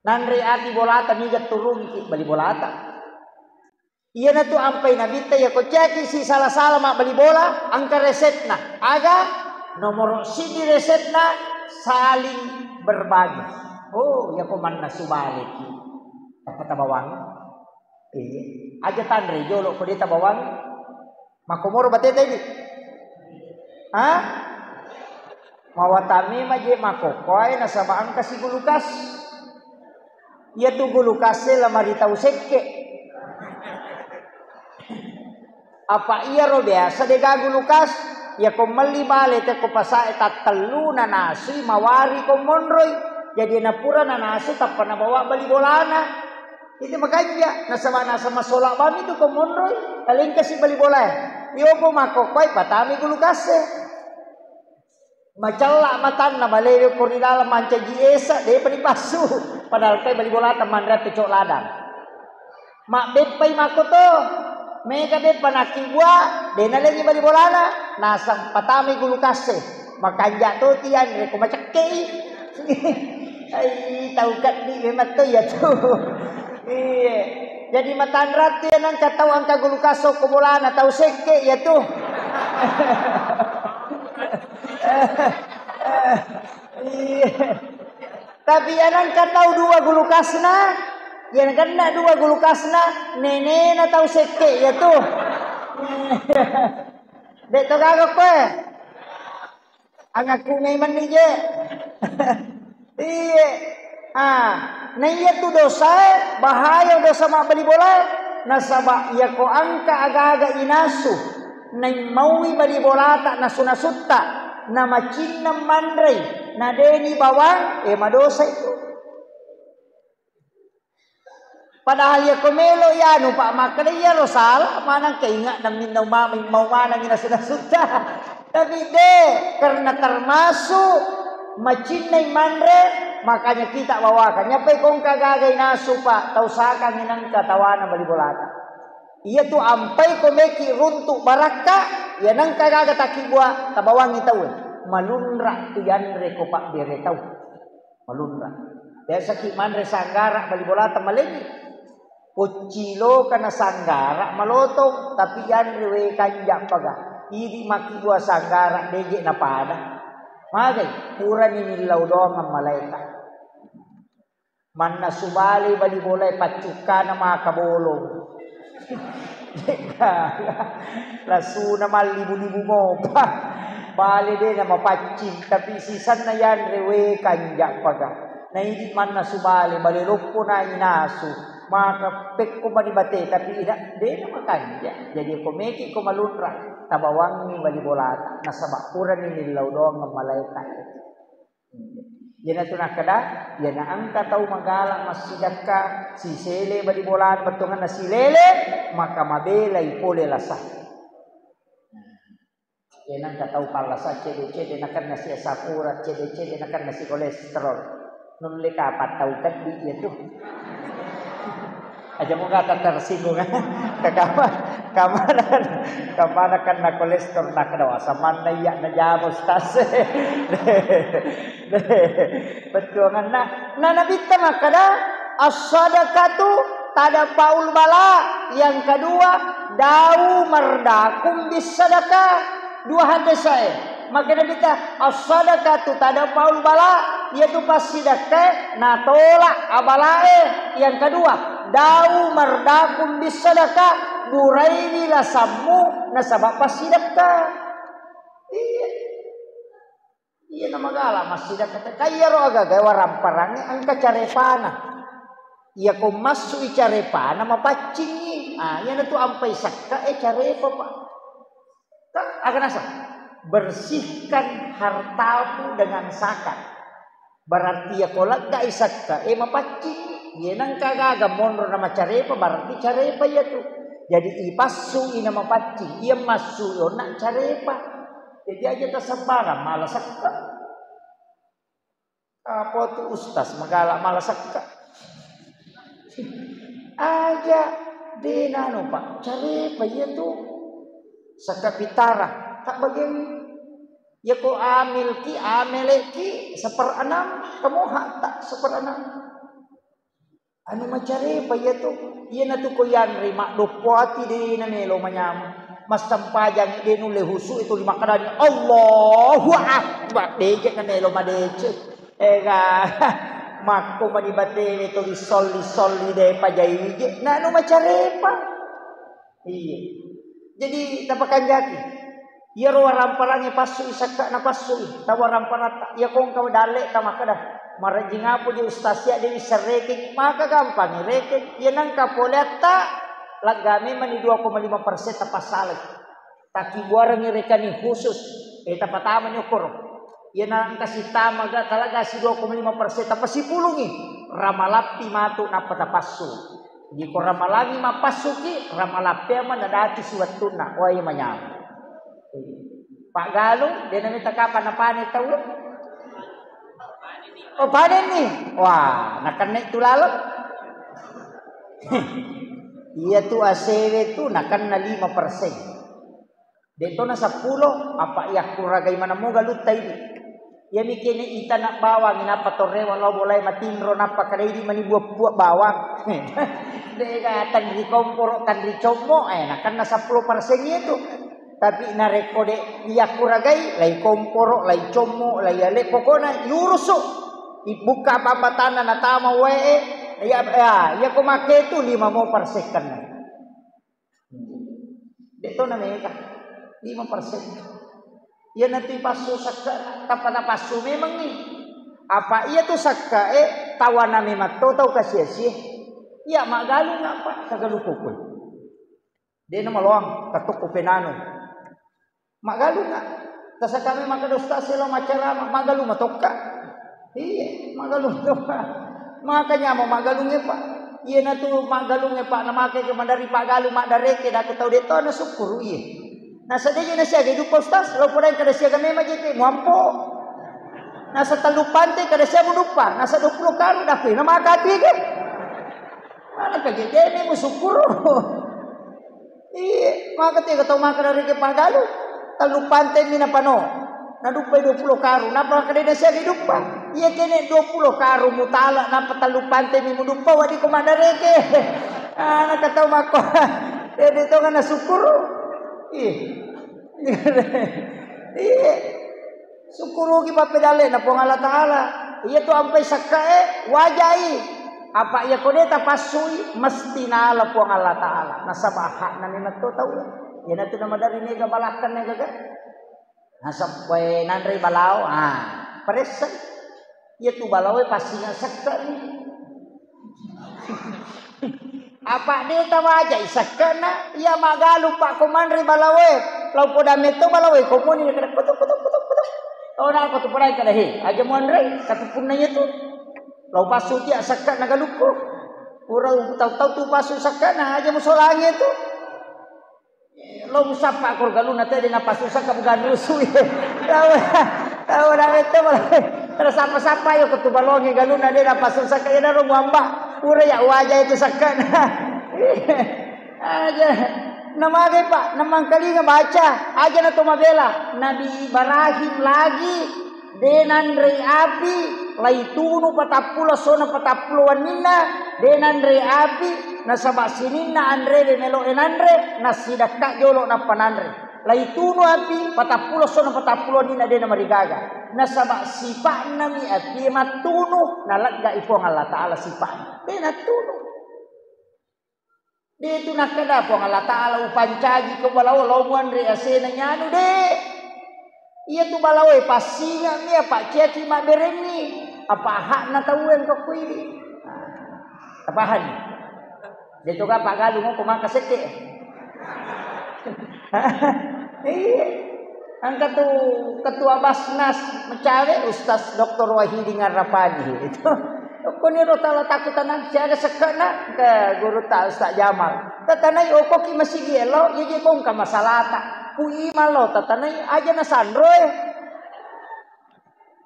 Nanre ati bolata mi je turungi bali bolata. Iyanatu ampai nabitta, iya ko ceki si sala-sala mabbali bola, engka resetna. Aga? Nomoro siji resetna saling berbagi. Oh, iya ko mannasu baleki. Tappa tabawang. Iya. Aja tanre jolo ko de tabawang. Makkomoro bateta idi. Ha? Mawatami maje makokkoe nasaba engka si gulukas. Iya tu gulukas e lamari tau sekke. Apa iyaro biasa dega gulukas? Iya ko melli bale te ko pasae tattellu nanasui mawari ko monroi. Jadi napura nanasu tappa nabawa bali bolana. Itu makanja nasaba nasaba sola bami tu ko monroi. Talengka si bali bolae. Iyo ko makkokkoe patami gulukas e. Macella matanna malewe ko ri laleng mancaji esa, depa dipassu. Padahal kai bali bolata manre pecok ladang. Mabbeppai makkoto, mega beppa nakkibua, de nalengi bali bolana, nasang patamai gulukas e. Makanja to tianre ko macekkei. Ai, tau keddi memang to iya tu. Iya. Jadi matanra tu iya nangka tau angka gulukas okko bolana tau sekke iya tu. Iya. Tapi iya nangka tau dua gulukasna, iya nangka dua gulukasna, nenena tau sekke iya tu. Dek to gaga koe. Angakku memang ni je. Iye. Ah, na iya tu dosae, bahaya dosa mabbali bolae. Nasaba iya ko angka aga-aga inasu, naimmaui bali bolata nasu-nasutta, na macinnang manrei, na deni bawang, eh, madosa itu. Padahal iya ko melo iyanu, Pak, makkeda iyaro sala, maneng keinga namminna umamai mau maneng nasu-nasutta. Tapi de, karena termasuk macinnai manre, makanya kita bawakan. Nyapai kongka gaga inasu, Pak, tau sakang inangka tawana bali bolata. Iya tu ampai ko meki runtuk barakka, iya nangka gaga takibua tabawangi tau. Malunra tu yanre ko pabbere tau. Malunra. Biasaki manre sanggara bali bolata malengi. Pocciloka na sanggara malotong, tapi yanre we kanja paga. Idi makkibua sanggara deje napada. Magai, purani millau doang malaeka. Mannasu bale bali bolae paccukkana maka bolong. Lasuna mallibu-libu mopa. Bale de na mapaccing, tapi sisanna yanre we kanja paga. Na idi mannasu bale, bale loppo na inasu. Maka pekko mani bate, tapi ida de na makanja. Jadi ko meki ko malunra, tabawangi bali bolata. Nasaba purani millau doang malaeka. Iyanatu nakkeda, iyana engka tau magala massidakka, sisele bali bolana bettuanganna silele, maka mabelai pole lasa. Iyana engka tau pallasa cede-cede nakenna si asam urat, cede-cede nakenna si kolesterol. Nulle kapang tau keddi iya tu. Aja moga tersinggung. Kakama, kamana, kamana kenna kolesterol nakkeda, "Wah, samanna iya najama, Ustaz." Bettuanganna. Na Nabitta makkeda, "As-sadaqatu tadfa'ul bala." Yang kedua, "Da'u mardakum bis-sadaqah." Dua hadis saya. Makkeda Nabitta, "As-sadaqatu tadfa'ul bala." Iyatu passidakkae natolak abalae. Yang kedua, "Da'u mardakum bis-sadaqah." Buraiwi lasammu nasaba passidakka. Iya. Iya, namagala massidakka te. Kaiyaro agaga waramparangnge engka carepana. Iya ko massui carepana mapaccingi. Ah, iyanatu ampai sakka e carepa, Pak. Ka, aga naseng? Bersihkan hartamu dengan zakat. Berarti iya ko leggai sekka e mapaccing, iya nengka gaga monro na macarepa, berarti carepa iya tu. Jadi ipassu i na mapaccing, iya massu i onna carepa. Jadi aja tasembarang mala sekka. Apa tu ustaz magala mala sekka? Aja de nanu, Pak, carepa iya tu. Sekka pitara, tak bagian. Ya ko amil ki, amele ki seperenam, kamu hak tak seperenam. Anu macarepa iya tu. Iya na tu ko yanre maddoppo ati de na melo manyameng. Massempajang de nulle husu itu lima kadani Allahu Akbar. Deje na melo madece. Ega makko mani batene to disolli-solli de pajaije. Na anu macarepa. Iya. Jadi tapakanjaki. Iyaro waramparangnge passui, sakka na passui, tau waramparatta. Iya kongka dalle ta makkeda, "Marejjing apa je ustaz ya, de wisseng rekeng?" Maka gampang rekeng. Iya nengka pole atta, lagga memang ni dua koma lima persen tapassalai. Takkibuarengngi rekening khusus, eh, tapatama ni okkoro. Iya nengka sitama ga, talaga si dua koma lima persen tapasipulungi. Ramalappi matu nappa tapassu. Di ko ramalangi mappassuki, ramalappea ma nadaki siwettunna. Wah, iya manyameng. Pak Galung, de namita kapan napane tau? Oh, panenni. Wah, nakenna tu laleng. Iya tu asewe tu nakenna lima persen. De to na seppulo, apa iya kuragai maneng moga lutta idi. Iyami kene itana bawang, nappa torrewa lao bolae matinro, nappa kada idi mani buah-buah bawang. De ga tanri komporo, tanri commo, eh, nakenna seppulo persen itu. Tapi narekko de iya kuragai, lai komporo, lai commo, lai ale, pokokna yurusu. Ibukka pambatanna natama wae, ya, ya, iya ko make tu lima mo persen kenna. De to na mega, lima persen. Iya natu ipassu sakka, tappa napassu memengngi. Apa iya tu sakka e tawana memang to tau kasi-asi. Iya maggalung apa? Kagalu kokoi. De na maloang, katokko penano. Maggalung a. Tasaka memang kada ustaz selo macarama, maggalung matokka. Iya, maggalung matokka. Makanya mau maggalung e, Pak. Iya natu maggalung e, Pak, namake ke mandari Pak Galung maddareke, dak tau de to na sukkuru iya. Nasa de je na siaga iduppa ustaz, lo podang kada siaga memang je te muampo. Nasa tellu pante kada siaga muduppa, nasa dua puluh karu dak na maka ati ke. Mana kage de ni musukkuru. Iye, maka tega tau maka dari ke pagalu. Tellu pante mi napano. Naduppai dua puluh karu, napa kada de siaga iduppa? Iya kene dua puluh karu mutala, napa tellu pante mi muduppa, wadi ko maddareke. Ah, naka tau makko. Dede to ngana syukur. Iya. Iya. Sukkuruki pappedallena Puang Allah Ta'ala. Iya tu ampai sakkae, wajai. Apa iya ko de tapassui, mesti nala Puang Allah Ta'ala. Nasaba hakna memang to tau. Iya natu namadari mega balakkan mega ga. Nasabbai nanrei balao, ah, paressai. Iya tu balaoe passinga sekka ni. Apa de tawajai sekkana, iya magalu Pak ko manrei balaoe. Lau poda metto balaoe ko moni kada kutuk, kutuk, kutuk, kutuk. Oh, na ko tu podai kada he, aja muanrei, tapi punna iya tu. Lau passu tia sekka na galukku. Urau tau-tau tu passu sekkana, aja musolangi tu. Lo musappa kor galuna tede napassu sakka bukan rusu. Tau, tau na metto balaoe. Terus sappa-sappa yo ketu balongi galuna de napassu sakka, iya naro muamba. Pura ya waja itu sakka. Aja. Namagai Pak, namangkalinga baca. Aja na to mabela. Nabi Ibrahim lagi de nanrei api, laitunu patappulo essona patappulo wenninna, de nanrei api, nasaba sininna anrewe meloe nanre, nassidakka jolo nappa nanre. Laitunu api, patappulo essona patappulo wenninna de namarigaga. Nasaba sipa'nami apie mattunu, naleggai Puang Allah Ta'ala sipa'na. De nattunu. De tu nakkeda Puang Allah Ta'ala, upancaji ko balao lao muanre asena nyanu, de. Iya tu balaoe passinga'mi, apa ciaki mabberenni, apa hakna tau engka kuidi. Tapahani? De tu ka pagalu moko maka sekke. Iya. Engka tu ketua Basnas Mecawe, Ustaz Doktor Wahidin Arrapani. Itu. Kuni ro tala takku tanang, siaga sekke'na? Ke guru ta Ustaz Jamal. Tatanai okoki masigi elo, jadi kongka masalata. Ku ima lo, tatanai aja na sanro e.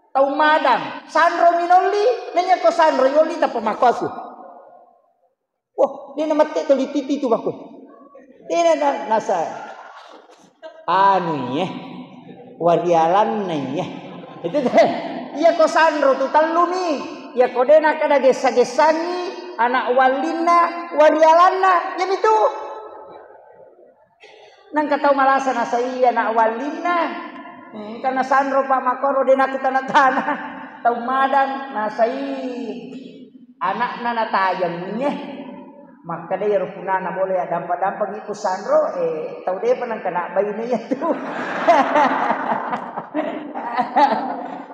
Tau madang, sanro minolli, nanya ko sanro yolli tappa makkosu. Wah, dia na mette to lipiti tu bakku. Dia na, na nasa. Anu ye. Warialanna ye. Itu teh. Iya ko sanro tu tellumi. Iya ko de na kada gessa-gessangi anak wallinna warialanna. Iya mitu. Nangka tau malasa nasai anak wallinna. Engka nasanro pa makoro de naku tana-tana. Tau madang nasai anakna natajang ye. Makkeda iyaro punana bola ya dampa-dampa gitu sanro, eh, tau depa nangka nak baine ya tu.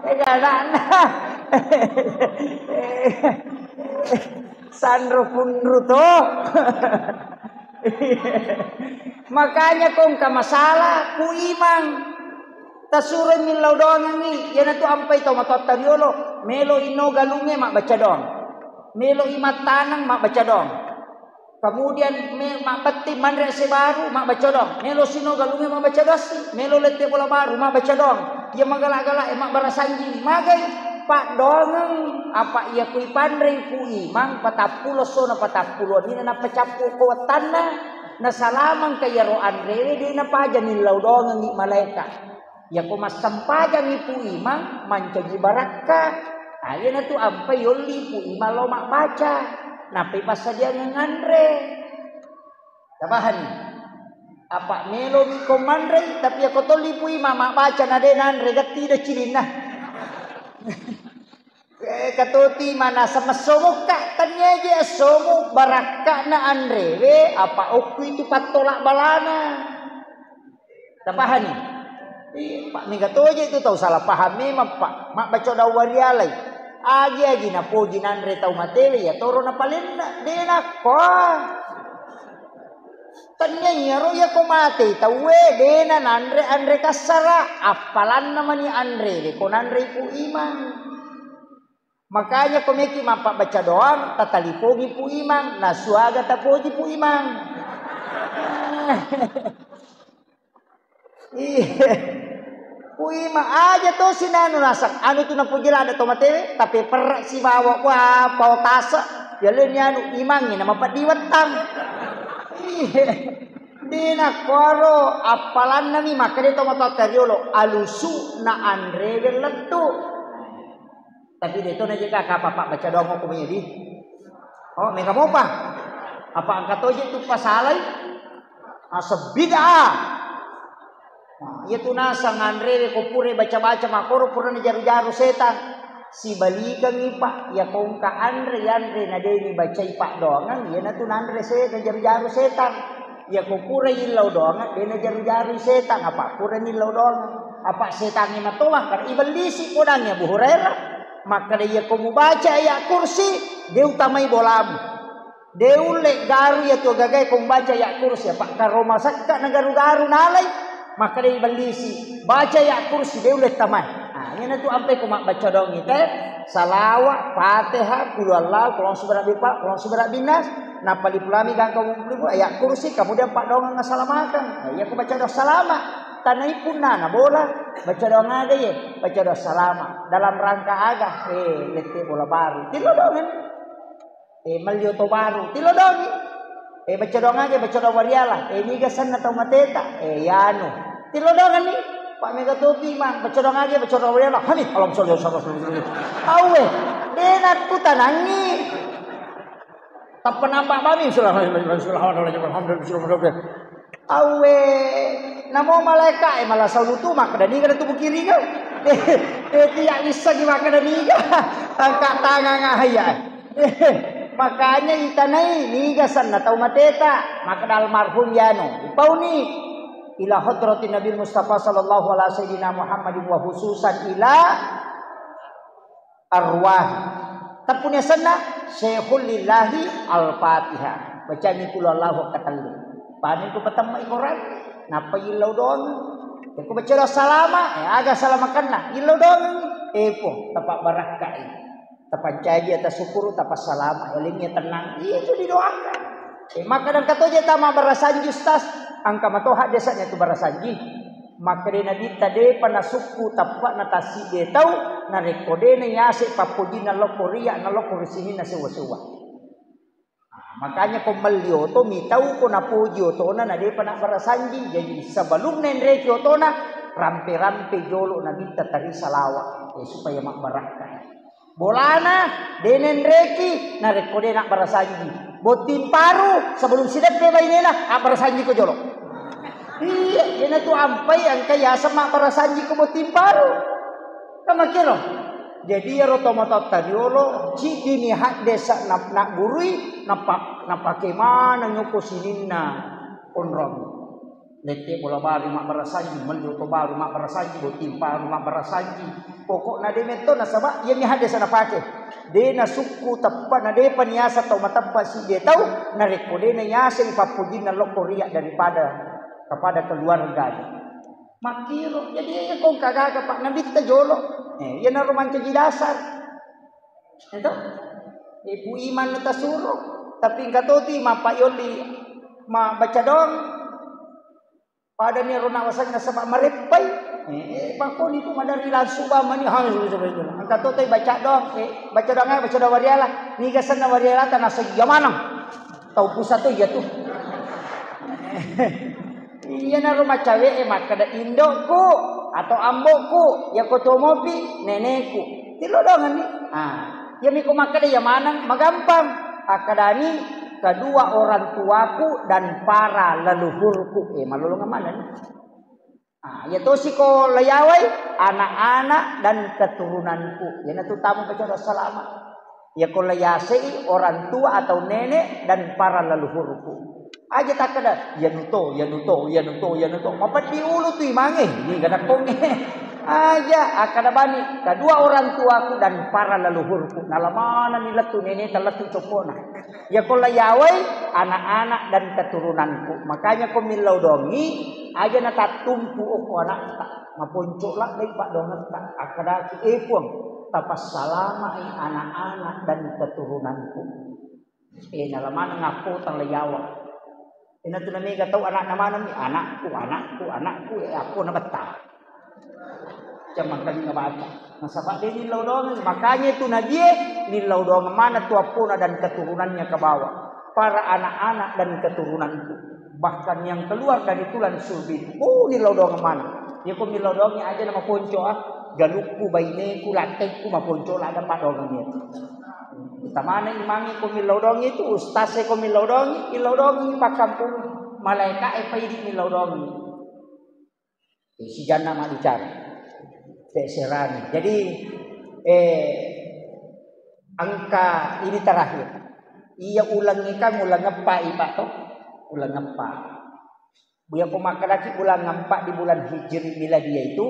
Eh, anakna. Sanro punru to. Makanya kongka masalah ku imang. Tasuroi millau doangengngi, iyanatu ampai tau matoatta riolo, melo ino galungnge mabbaca doang. Melo i mattaneng mabbaca doang. Kemudian me-, mabbetting manre ase baru mabbaca doang. Melo sino galungnge mabbaca doassi, melo lette bola baru mabbaca doang. Iya magala-gala e mabbarasanji magai paddoangeng apa iya kui panrei ku imang patappulo sona patappulo nina napacappu ko wettanna. Nasalamangka iyaro anrewe de napaja millau doangengngi malaeka. Yako massempajangngi Pu Imang, mancaji barakka. Ah, iyanatu ampai yolli Pu Imang lao mabbaca. Nappai passadiangeng anre. Tapahani? Apa melomi ko manrei, tapi yako tolli Pu Imang mabbaca na de nanre, gatti de cininna. Eh, katoti manasa messomokka, tania je essomu barakkana anrewe, apa okku itu pattola balana. Tapahani? Iya, Pak, mega toje itu tau salah paham memang, Pak. Mabbaca doang warialai. Agi-agi napoji nanre tau matewe, ya toro napalenna. De nakko. Tania iyaro iya ko mate tauwe, dena nanre anre kassara, appalanna mani anre, de ko nanre Pu Imang. Makanya ko meki mappabbaca doang, tatalipongi Pu Imang, nasuaga tapoji Pu Imang. Iya. Pu Imang aja to sinanu nasang, anu tu napoji lada to matewe, tapi perra sibawa, wah, pao tase. Ya le ni anu imangngi nama peddi wettang. Iya. Dina koro appalanna mi makkeda to matoatta riolo, alusu na anrewe lettu. Tapi de to najaga kapa pabbaca doang ko medi. Oh, mega mopa. Apa engka toje tu pasalai? Asa bid'ah. Nah, iya tu nasang anrewe ko pura baca-baca makoro pura najaru-jaru setang. Sibalikangi, Pak, iya ko engka anre, yanre na de ni bacai paddoangeng, iyanatu nanre se najaru-jaru setang. Iya ko pura illau doangeng, de najaru-jaru setang, apa pura nillau doangeng. Apa setangnge matoa, kar ibellisi podangngi Abu Hurairah. Makkeda, iya ko mubaca ayat kursi, de utamai bolamu. De ulle garu iya tu gagae ko mubaca ayat kursi, apa karo masakka na garu-garu nalai, makkeda ibellisi, baca ayat kursi, de ulle tamai. Ah, iyanatu ampai ko mabbaca doang ite, salawa, Fatihah, qul huwallahu, qul a'udzu birabbil falaq, qul a'udzu birabbin nas, nappa lipulami gangka mupulipul, ayat kursi, kemudian paddoangeng assalamakeng. Nah, iya ko baca doang salama, tanai punnana bola, baca doang aga ye, baca doang salama. Dalam rangka aga? Eh, lette bola baru. Tillo doangen. Eh, melli oto baru, tillo doangi. Eh, baca doang aga, baca doang wariala. Eh, niga senna tau mateta? Eh, yanu. Tillo doangenni. Pak mega topi mang, baca doang aga, baca doang wariala. Hani, alam sholli, sholli, sholli, sholli. Awe, de nakkutanangi. Tappa nampak bami, bismillahirrahmanirrahim, alhamdulillah. Awe, namo malaeka e malah saulu tu makkeda niga tu bukiriga. Eh, eh, tiak bisa di makkeda niga. Angkat tangan ahaya. Makanya itanai niga senna tau mateta, makkeda almarhum yanu. Ipauni ila hadratin Nabi Mustafa sallallahu alaihi sayyidina Muhammadin wa khususan ila arwah. Teppuni asenna Syekhul Lillahi Al-Fatihah. Bacangi qul huwallahu katellu. Pami ku patemma Quran, nappa illau doang. Ko baca doa salama, eh, aga salamakenna? Illau doang. Eh, po, tapabbarakkai. Tapancaji, tasukkuru, tapassalama, elingi, tenang. Iya, itu didoakan. Eh, maka dan katoje tama barasanji, Ustaz. Angka mato haddesanya tu barasanji. Maka de Nabitta depa nasukku tappa na tassidde tau, narekko de nayase pappojinna lokko riya, na lokko ri sininna sewa-sewa. Ah, makanya ko melli oto, mitau ko napoji otona, na depa nabbarasanji. Jadi sebelum nenreki otona, rampe-rampe jolo Nabitta tari salawa, eh, supaya mabbarakka. Bolana de nenreki, narekko de nabbarasanji. Botting paru, sebelum sideppe bainena, abbarasanji ko jolo. Iya, iyana tu ampai engka yaseng mabbarasanji ko botting paru. Kan makkiro. Jadi iyaro tomatoatta riolo, ciddini haddesa na-, nagurui, napa-, napake maneng yoko sininna onrong. Lette bola baru mabbarasanji, melli oto baru mabbarasanji, botting paru mabbarasanji. Pokokna de metto nasaba iyami haddesa napake. De nasukku teppa, na depa niasa tau mateppa sidde tau, narekko de nayaseng pappojinna lokko riya daripada kepada keluarga. Makkiro, jadi iya kong kagaga, Pak, Nabitta jolo. Eh, iyanaro mancaji dasar. Itu? Ibu iman tasuro. Tapi engka toti mappa yolli ma baca doang. Padani ro nawasanna saba mareppai. Eh, eh, pakoni tu madari langsung bamani, ha, engka toti baca doang. Eh, baca doang, baca doang wariala. Niga senna wariala tanah sedia maneng. Tau pusat tu iya tu. Iyanaro macawe'e makkeda, "Indokku atau ambokku, yako tuo mopi, neneku." Tillau doangenni. Ah, iyami ko makkeda iya maneng, magampang. Akkedani, "Kedua orang tuaku dan para leluhurku." Eh, malolongeng manenni. Ah, iya tosi ko layawai, anak-anak dan keturunanku. Iyanatu tamu baca doa salama. Iya ko layasei orang tua atau nenek dan para leluhurku. Aja takkeda, "Iyanuto, iyanuto, iyanuto, iyanuto." Mapeddi ulu tu imange, ini kada konge. Aja, akkeda bani, "Kedua orang tuaku dan para leluhurku." Nalamanani lettu neneta lettu coppona. Iya ko layawai, anak-anak dan keturunanku. Makanya ko millau dongi, aja natattumpu okko anakta. Maponco ladde paddoangetta. Akkedaki, "Eh, Puang, tapassalamai anak-anak dan keturunanku." Eh, nalamaneng appotang layawa. Inatu namega tau anakna maneng, "Anakku, anakku, anakku," eh, appona betta. Jamang kali ngabaca. Nasaba de nillau doang, makanya itu Nabie nillau doang mana tu appona dan keturunannya ke bawah. Para anak-anak dan keturunanku. Bahkan yang keluar dari tulang sulbi itu, oh, nillau doang mana. Ya ko millau doang aja nama ponco ah. Galukku, baineku, latteku, maponco lada paddoangeng itu. Tamana imangi ko millau doang itu, ustaz ko millau doang, millau doang pakkampung. Malaika e paidi millau doang. Eh, sijanna mabbicara. Peserani. Jadi, eh, engka ini terakhir. Iya ulengnge kan uleng eppa, Pak, to? Uleng eppa. Buya ko makkedaki bulan empat di bulan Hijri Miladiah itu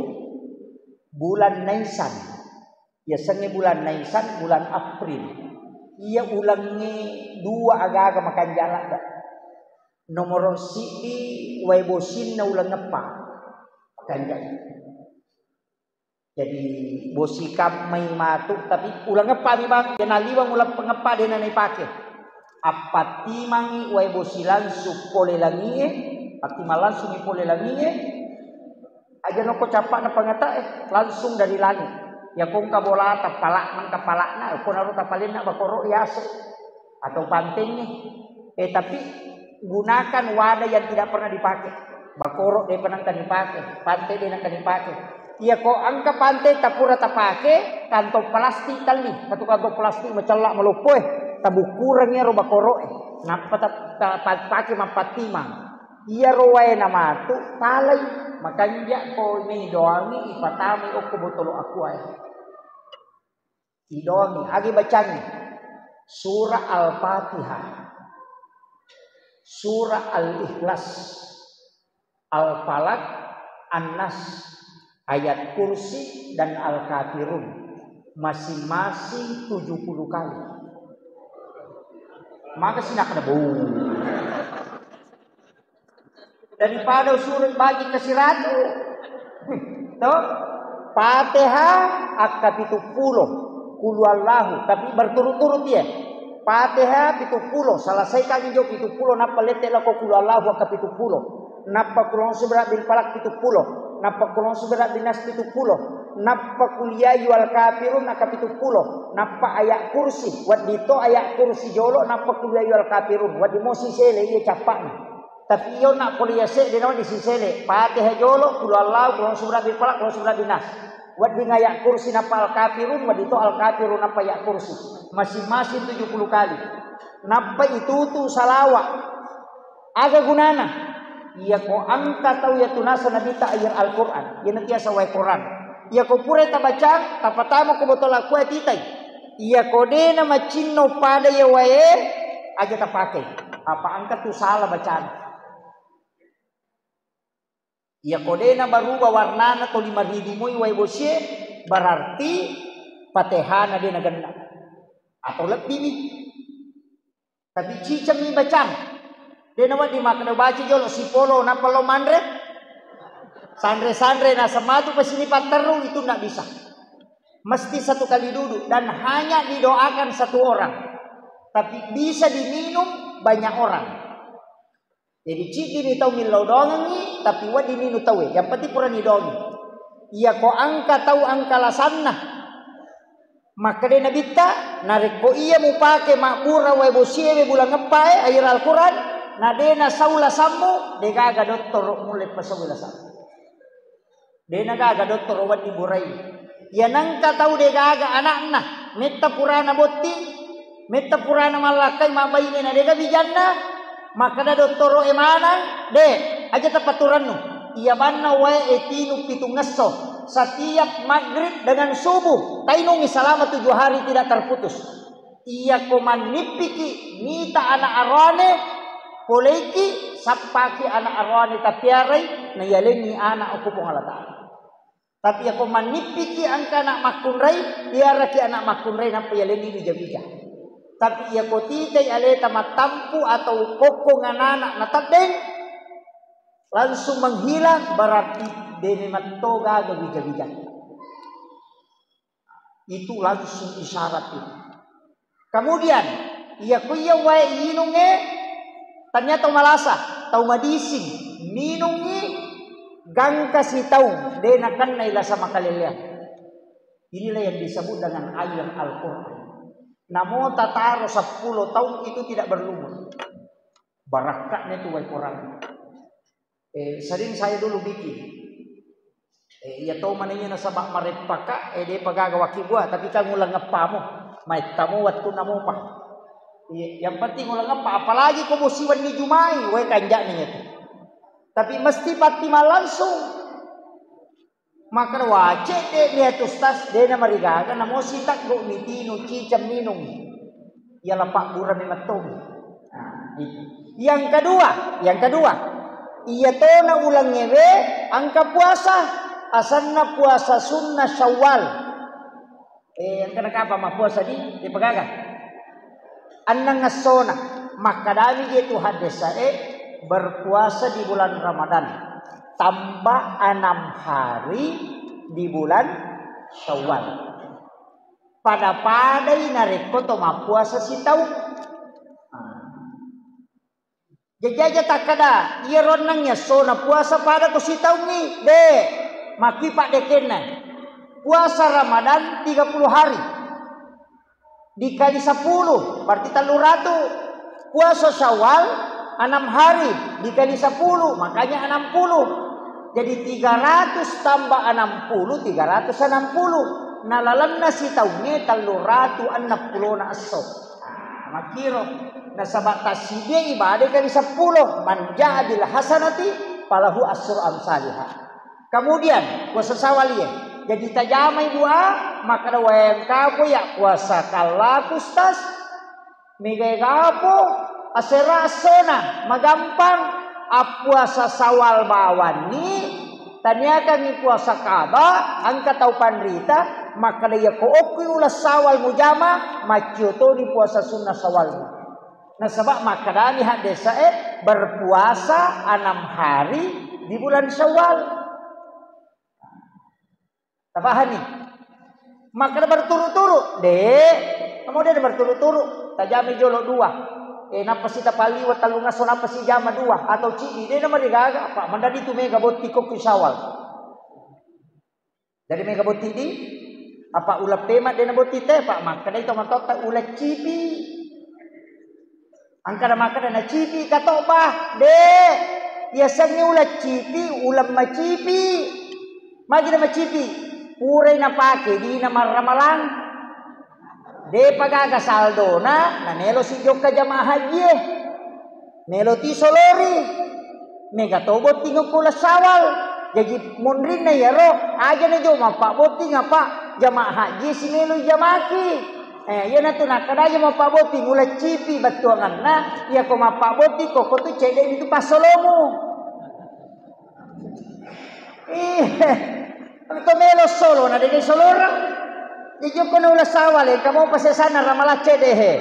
bulan Naisan. Yasengnge bulan Naisan, bulan April. Iya ulengnge dua aga-aga makanja ladde. Nomoro siddi wae bosinna uleng eppa. Makanja. Jadi bosi kammai matu, tapi uleng eppa mi bang, de naliweng uleng eppa de na naipake. Appattimangi wae bosi langsung pole langie, pattimang langsung pole langie, aja noko cappa'na pangatae, langsung dari langit. Ya kongka bolata, pala'na, pala'na, konaro tapalenna bakoro yase. Atau pantengnge. Eh, tapi gunakan wadah yang tidak pernah dipakai. Bakoro de pernah dipakai, pante de nangka dipakai. Iya ko engka pante tapura tapake, kantong plastik talli, satu kantong plastik macella maloppo e, tabukkureng ero bakoro e. Nappa ta-, ta-, ta-, pake mappattimang. Iyaro wae namatu talai, makanja ko mi doangi ipatamai okko botolo aqua e. Idoangi, agi bacangi. Surah Al-Fatihah. Surah Al-Ikhlas. Al-Falaq, An-Nas, Ayat Kursi, dan Al-Kafirun. Masing-masing tujuh puluh kali. Maka sinakna bau. Daripada usurut bagi ke siratu. To? Fatihah akka pitu pulo, kulu Allahu, tapi berturut-turut ya. Fatihah pitu pulo, selesaikan jo pitu pulo, nappa lette lako kulu Allahu akka pitu pulo. Nappa kulon subra bil falak pitu pulo. Nappa kulon subra bin nas pitu pulo. Nappa kuliah yual kafirun akka pitu pulo. Nappa ayat kursi, waddi to ayat kursi jolo, nappa kuliah yual kafirun, waddi mosi sele iya cappakna. Tapi iyo nak kuliah se de nawa disisele. Fatihah jolo, kulu Allahu, kulon subra bil falak, kulon subra bin nas. Wedding ayat kursi nappa al-kafirun, wedding to al-kafirun nappa ayat kursi. Masing-masing tujuh puluh kali. Nappa itutu salawa. Aga gunana? Iya ko engka tau iya tunasa nabitta ayat Al-Quran. Iya natiasa wae Quran. Iya ko pura tabacang, tapatama ko botol aqua titai. Iya ko de na macinno pada iya wae, aja tapake. Apa engka tu salah bacana. Iya ko de na baruba warnana to lima ribu moi wae bosie, berarti Fatihana de na genna. Atau lebbi mi. Tapi ciceng mi bacang. De na wedding makkeda baca jolo sipolo nappa lo manre. Sanre-sanre naseng matu pasini patterru itu ndak bisa. Mesti satu kali duduk dan hanya didoakan satu orang. Tapi bisa diminum banyak orang. Jadi, ciddini tau millau doangengngi, tapi wedding ninu tauwe. Yang penting purani doangi. Iya ko engka tau engka lasanna. Makkeda Nabitta, narekko iya mupake mabbura wae bosiewe bulan eppae, air Al-Quran, na de nasau lasammu, degaga dottoro mulle pasau lasammu. De nagaga dottoro wedding burai. Iya nengka tau de gaga anakna, metta purana botti, metta purana mallakkai mabbaine na dega bijanna, makkeda dottoro e manang, de, aja tapaturannu. Iya banna wae e tinu pitungngesso, setiap maghrib dengan subuh, tainungi selama tujuh hari tidak terputus. Iya ko mannippiki mita anak aroane, poleiki sappaki anak aroane tapiarai, na yalenni anak okko Puang Allah Ta'ala. Tapi iya ko mannippiki engka anak makkunrai, piaraki anak makkunrai nappa yalenni wija-wija. Tapi iya ko titai aleta mattampu atau kokkong anak-anak na teddeng, langsung menghilang, berarti de memang to gaga wija-wija. Itu langsung isyarat itu. Kemudian, iya ko iya wae inungnge, tania tau malasa, tau madising, minungngi gangka sitaung, de nakennai lasa makaleleang. Inilah yang disebut dengan air Al-Quran. Namo tataro sepuluh tahun itu tidak berlumut. Barakka'na itu wae Quran. Eh, sering saya dulu bikin. Eh, iya to manengngi nasaba mareppaka, eh, depa gaga wakkibua, tapi kan uleng eppamo. Maettamo wettunna mopa. Iya, yang penting uleng eppa, apalagi ko bosi wenni Jumai, wae kanja'na itu. Tapi mesti patti mallangsung. Makkeda, "Wah, cedde' ni atu, Ustaz, de' namarigaga, namo siteggu' mi tinu, ciceng minung. Iya la pabbura mi metto mi." Nah, itu. Yang kedua, yang kedua, iya tona ulengngewe engka puasa, asenna puasa sunnah Syawal. Eh, engkana kapang mappuasa di, dipagaga? Enneng essona. Makkedami je tu haddesae, berpuasa di bulan Ramadan tambah enam hari di bulan Syawal. Pada-padai narekko to mappuasa sitaung. Nah. Jaji aja takkeda, iyaro enneng essona puasa pada ko sitaungngi. De', makkui paddekenna. Puasa Ramadan tiga puluh hari. Dikali sepuluh, berarti tellu ratu. Puasa Syawal, enam hari, dikali sepuluh, makanya enam puluh. Jadi tiga ratus tambah enam puluh, tiga ratus enam puluh. Nah, lalenna sitaungnge tellu ratu enneng pulona esso. Ah, makkiro. Nasaba tassidia ibadah kali seppulo, "Man ja'a bil hasanati falahu asyru amsaliha." Kemudian, puasa Syawal iya. Jadi tajamai dua, makkeda wae engkapo ya puasa kallaku, Ustaz. Megai gapo, asera essona, magampang, appuasa Syawal bawanni, taniakangngi puasa qada, engka tau panrita, makkeda iya ko okkui uleng Syawal mujama, maccio toni puasa sunnah Syawalmu. Nasaba makkedani haddesae, berpuasa enam hari di bulan Syawal. Tapahani? Makkeda berturu-turu, de'. Namo de' berturu-turu, tajama jolo dua. Eh, nappa sitapaliwa tellungesso, nappa sijama dua atau cidi, de' namarigaga, apa' mandadi tu mega botti ko ku Syawal. Jadi mega botti di, apa' uleng pema de' nabotti te, apa' makkedai to matotta uleng cipi. Angkana makkeda nacipi ka to, bah, de'. Yasengnge uleng cipi, uleng macipi. Magi na macipi? Purai napake dina marramalang. De'pa gaga saldona, namelo si jokka jamaah hajie. Melo ti solori. Mega to botting ko uleng Syawal. Jaji monrinna iyaro, aja na jo mappabbotting apa' jamaah haji si melo jamaki. Eh, iyanatu nakkeda aja mappabbotting uleng cipi bettuanganna, iyako mappabbotting ko, ko tu cedde' itu passolomu. Iya. Engka melo solo, na de' solorang. Jaji ko na uleng Syawal, engka mopa sesanna ramalang cedde' he.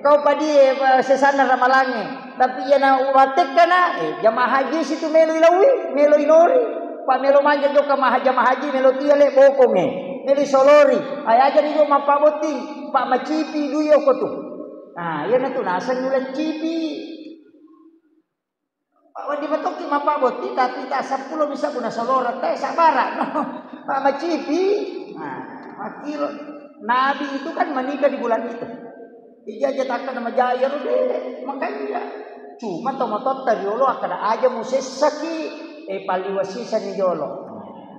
Kau padie, eh, sesanna ramalangnge. Tapi iyana uwattekkana, eh, jamaah haji situ melo ilaui, melo inori. Pa' melo manja jokka maha jamaah haji, melo tia le bokongnge. Melo isolori. Ai aja ni jo mappabbotting, pa' macipi dui okko tu. Nah, iyanatu naseng uleng cipi. Wedding matokki mappabbotting, tapi ta seppulo bisa guna soloreng te, sabbara, no. Pa' macipi. Nah, makkiro. Nabi itu kan menikah di bulan itu. Ija aja takka na majaya ro de', makanya. Cuma to matotta riolo akkeda aja musessaki, eh, palliwasisani jolo.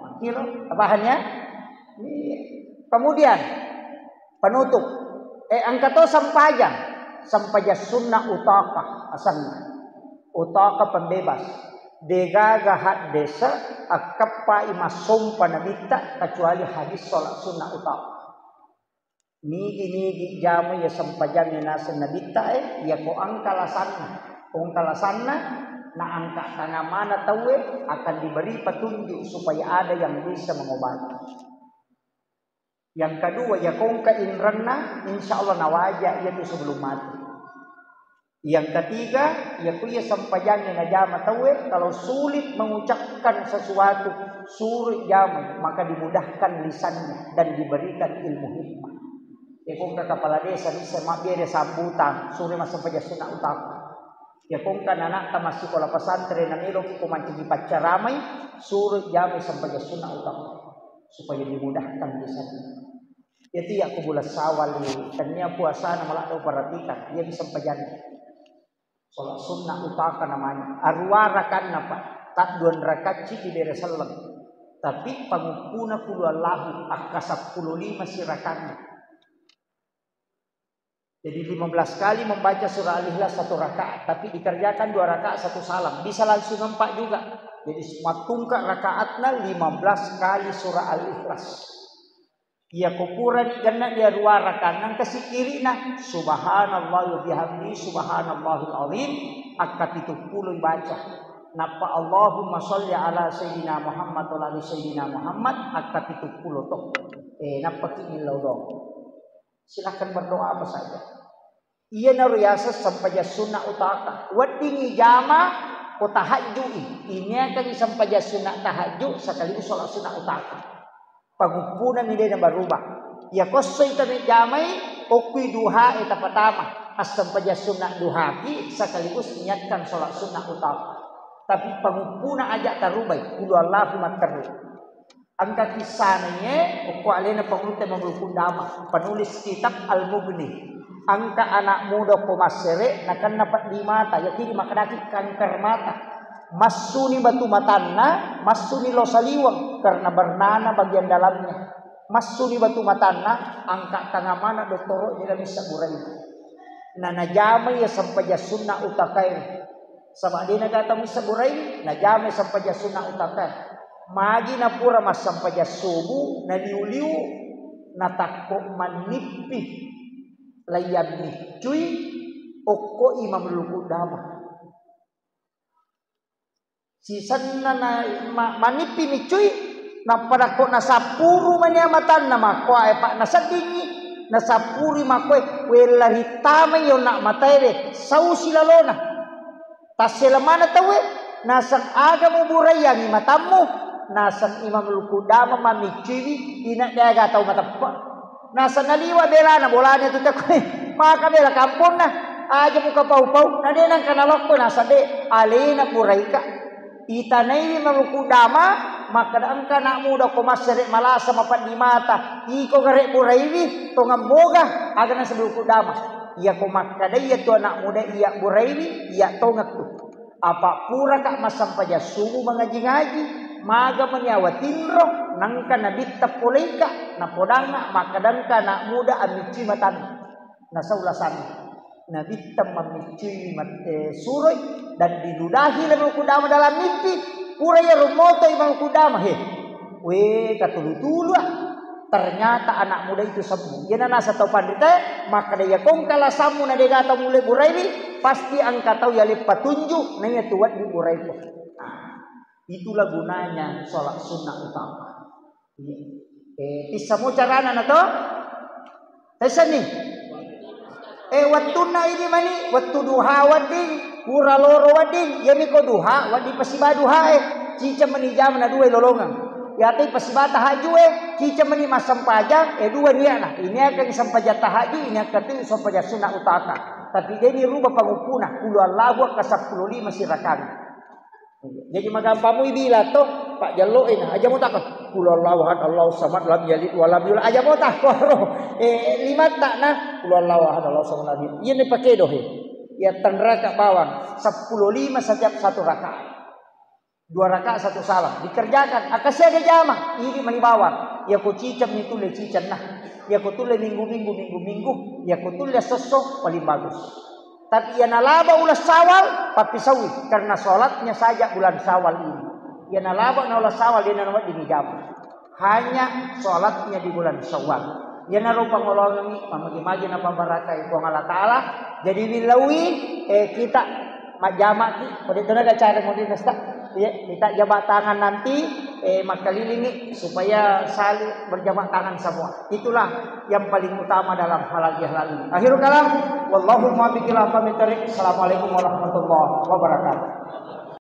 Makkiro, paham ya? Iya. Kemudian, penutup. Eh, engka to sempajang. Sempajang sunnah utaka asenna. Utaka pembebas. De'gaga haddese' akkeppai massompa nabitta kecuali hadis sholat sunnah utaka. Nigi-nigi jama iya sempajangnge naseng nabitta e, iyako engka lasanna. Ko engka lasanna, na angka tangang maneng tauwe, akan diberi petunjuk supaya ada yang bisa mengobati. Yang kedua, iyako engka inrenna, insya Allah nawaja iyatu sebelum mati. Yang ketiga, iyako iya sempajangnge najama tauwe, kalau sulit mengucapkan sesuatu, suruh jama, maka dimudahkan lisannya dan diberikan ilmu hikmah. Iyako engka kepala desa bisa mabbere sambutan, suruh massempajang sunnah utaka. Iyako engka anakta massikola pesantren, na meloki ko mancaji paccaramai, suruh jama sempajang sunnah utaka supaya dimudahkan lisannya. Iyatu iya ko bulan Syawal, tennia puasana maladde' perhatikan, iya disempajanna. Sholat sunnah utaka namanya. Aruwa rakanna, Pak. Tadduan rakacci dibere selleng. Tapi panguppuna qul huwallahu, akka seppulo lima si rakanna. Jadi lima belas kali membaca surah Al-Ikhlas satu rakaat, tapi dikerjakan dua rakaat satu salam. Bisa langsung empat juga. Jadi mattungka rakaatna lima belas kali surah Al-Ikhlas. Iyako purani genna dia dua rakaat, engka sikkiri'na, subhanallah wa bihamdi, subhanallahil azim, akka pitu pulo ibaca. Nappa Allahumma sholli ala sayyidina Muhammad wa ala ali sayyidina Muhammad, akka pitu pulo to. Eh, nappaki millau doang. Silakan berdoa apa saja. Iyanaro yaseng sempajang sunnah utaka. Weddingngi jama ko tahajju'i. Iniakangngi sempajang sunnah tahajju sekaligus sholat sunnah utaka. Panguppunami de' nabarubah. Iyako essoi tame jamai, okkui duhae tapatama. Assempajang sunnah duhaki sekaligus niatkan sholat sunnah utaka. Tapi panguppuna aja tarubai. Qul huwallahu matteru. Engka kissana iye, okko alena pangulutta Imam Rukun Dama, penulis kitab Al-Mughni. Engka anak muda ko massere, nakenna peddi mata, yakini makkedaki kanker mata. Massuni batu matanna, massuni lo saliweng karena bernana bagian dalamnya. Massuni batu matanna, angka tangang maneng dottoro de' namissa burai. Na najama iya sempajang sunnah utakae. Saba' de' naga tau missa burai, najama sempajang sunnah utaka. Magi napura massempajang subuh, naliu-liu, natakko mannippi, layang miccui, okko Imam Rukun Dama. Sisenna na ma-, manippi miccui, nappa nakko nasappuru mania matanna makkoae, pa' naseddingngi, nasappuri makkoe, wella rittamai onna mataewe, sau silalona. Tassela maneng tauwe, naseng aga muburaiangngi matammu, Naseng Imam Lukudama mamicciwi, ina deaga tau mateppe. Naseng naliwa belana bolana tu tekko. Maka bela kamponna. Aja muka pau-pau. Na de nangka nalokko naseng de. Alena puraika. Itanaiwi Imam Lukudama, makkeda engka anak muda ko massere malasa mapaddi mata. Iko gare buraiwi, tongeng moga, aga naseng Lukudama. Iya ko makkeda iya tu anak muda iya buraiwi, iya tongeng tu. Apa puraka massempajang subuh mangaji-ngaji, maga meni awa tinro, nangka nabitta poleika, napodangnga, makkedangka anak muda amicci matanna. Nasau lasanna. Nabitta mammicciwi mat-, eh, suroi, dan diludahi Imam Lukudama dalam mimpi, pura iya rumoto Imam Lukudama, he. We, katulu-tulu ah. Ternyata anak muda itu sembuh. Iyana naseng tau panrita, makkeda iya kongka lasammu na dega tau mulle buraiwi, pasti engka tau yale patunjuk, na iya tu wedding buraiku. Nah, itulah gunanya sholat sunnah utama. Iya. Eh, tissamo carana na to? Tessenni. Eh, wettunna idi mani, wettu duha wedding, pura loro wedding, iyami ko duha, wedding pasiba duha e, ciceng meni jama na dua lolongeng. Yatai pasiba tahajju e, ciceng meni massempajang, eh, dua niatna. Ini akan sempajang tahajju, ini akan tu sempajang sunnah utama. Tapi deni rubah panguppuna, kulu Allahu akka seppulo lima sirakang. Jadi magampang mui bilang to, Pak Jallo ini, aja mau takut. Kulu Allahu ahad, Allahu samad, lam yalid wa lam yulad. Aja mau takut. Eh, lima tak nah. Kulu Allahu ahad, Allahu samad, lam yalid. Ini pakai doh. Ya tenraka bawang. Seppulo lima setiap satu rakaat. Dua rakaat satu salam. Dikerjakan. Akasiaga jama. Ini mani bawang. Ya ko cicam itu le cicam nah. Ya ko tulle minggu-minggu, minggu-minggu. Ya ko tulle sosso paling bagus. Tapi iya nalaba uleng Syawal, pappisaui, karena sholatnya saja bulan Syawal ini. Iya nalaba na uleng Syawal, dia nanawa di jama. Hanya sholatnya di bulan Syawal. Iya naro pangolongi, mamagi-magi na pambarakai Puang Allah Ta'ala. Jadi wilaui, eh, kita majamaki, pada itu naga cara modern, Ustaz. Iya, kita jabat tangan nanti, eh, makkelilingi supaya saling berjabat tangan semua. Itulah yang paling utama dalam halal bihalal ini. Akhirul kalam, wallahul muwaffiq ila aqwamit thariq. Assalamualaikum warahmatullahi wabarakatuh.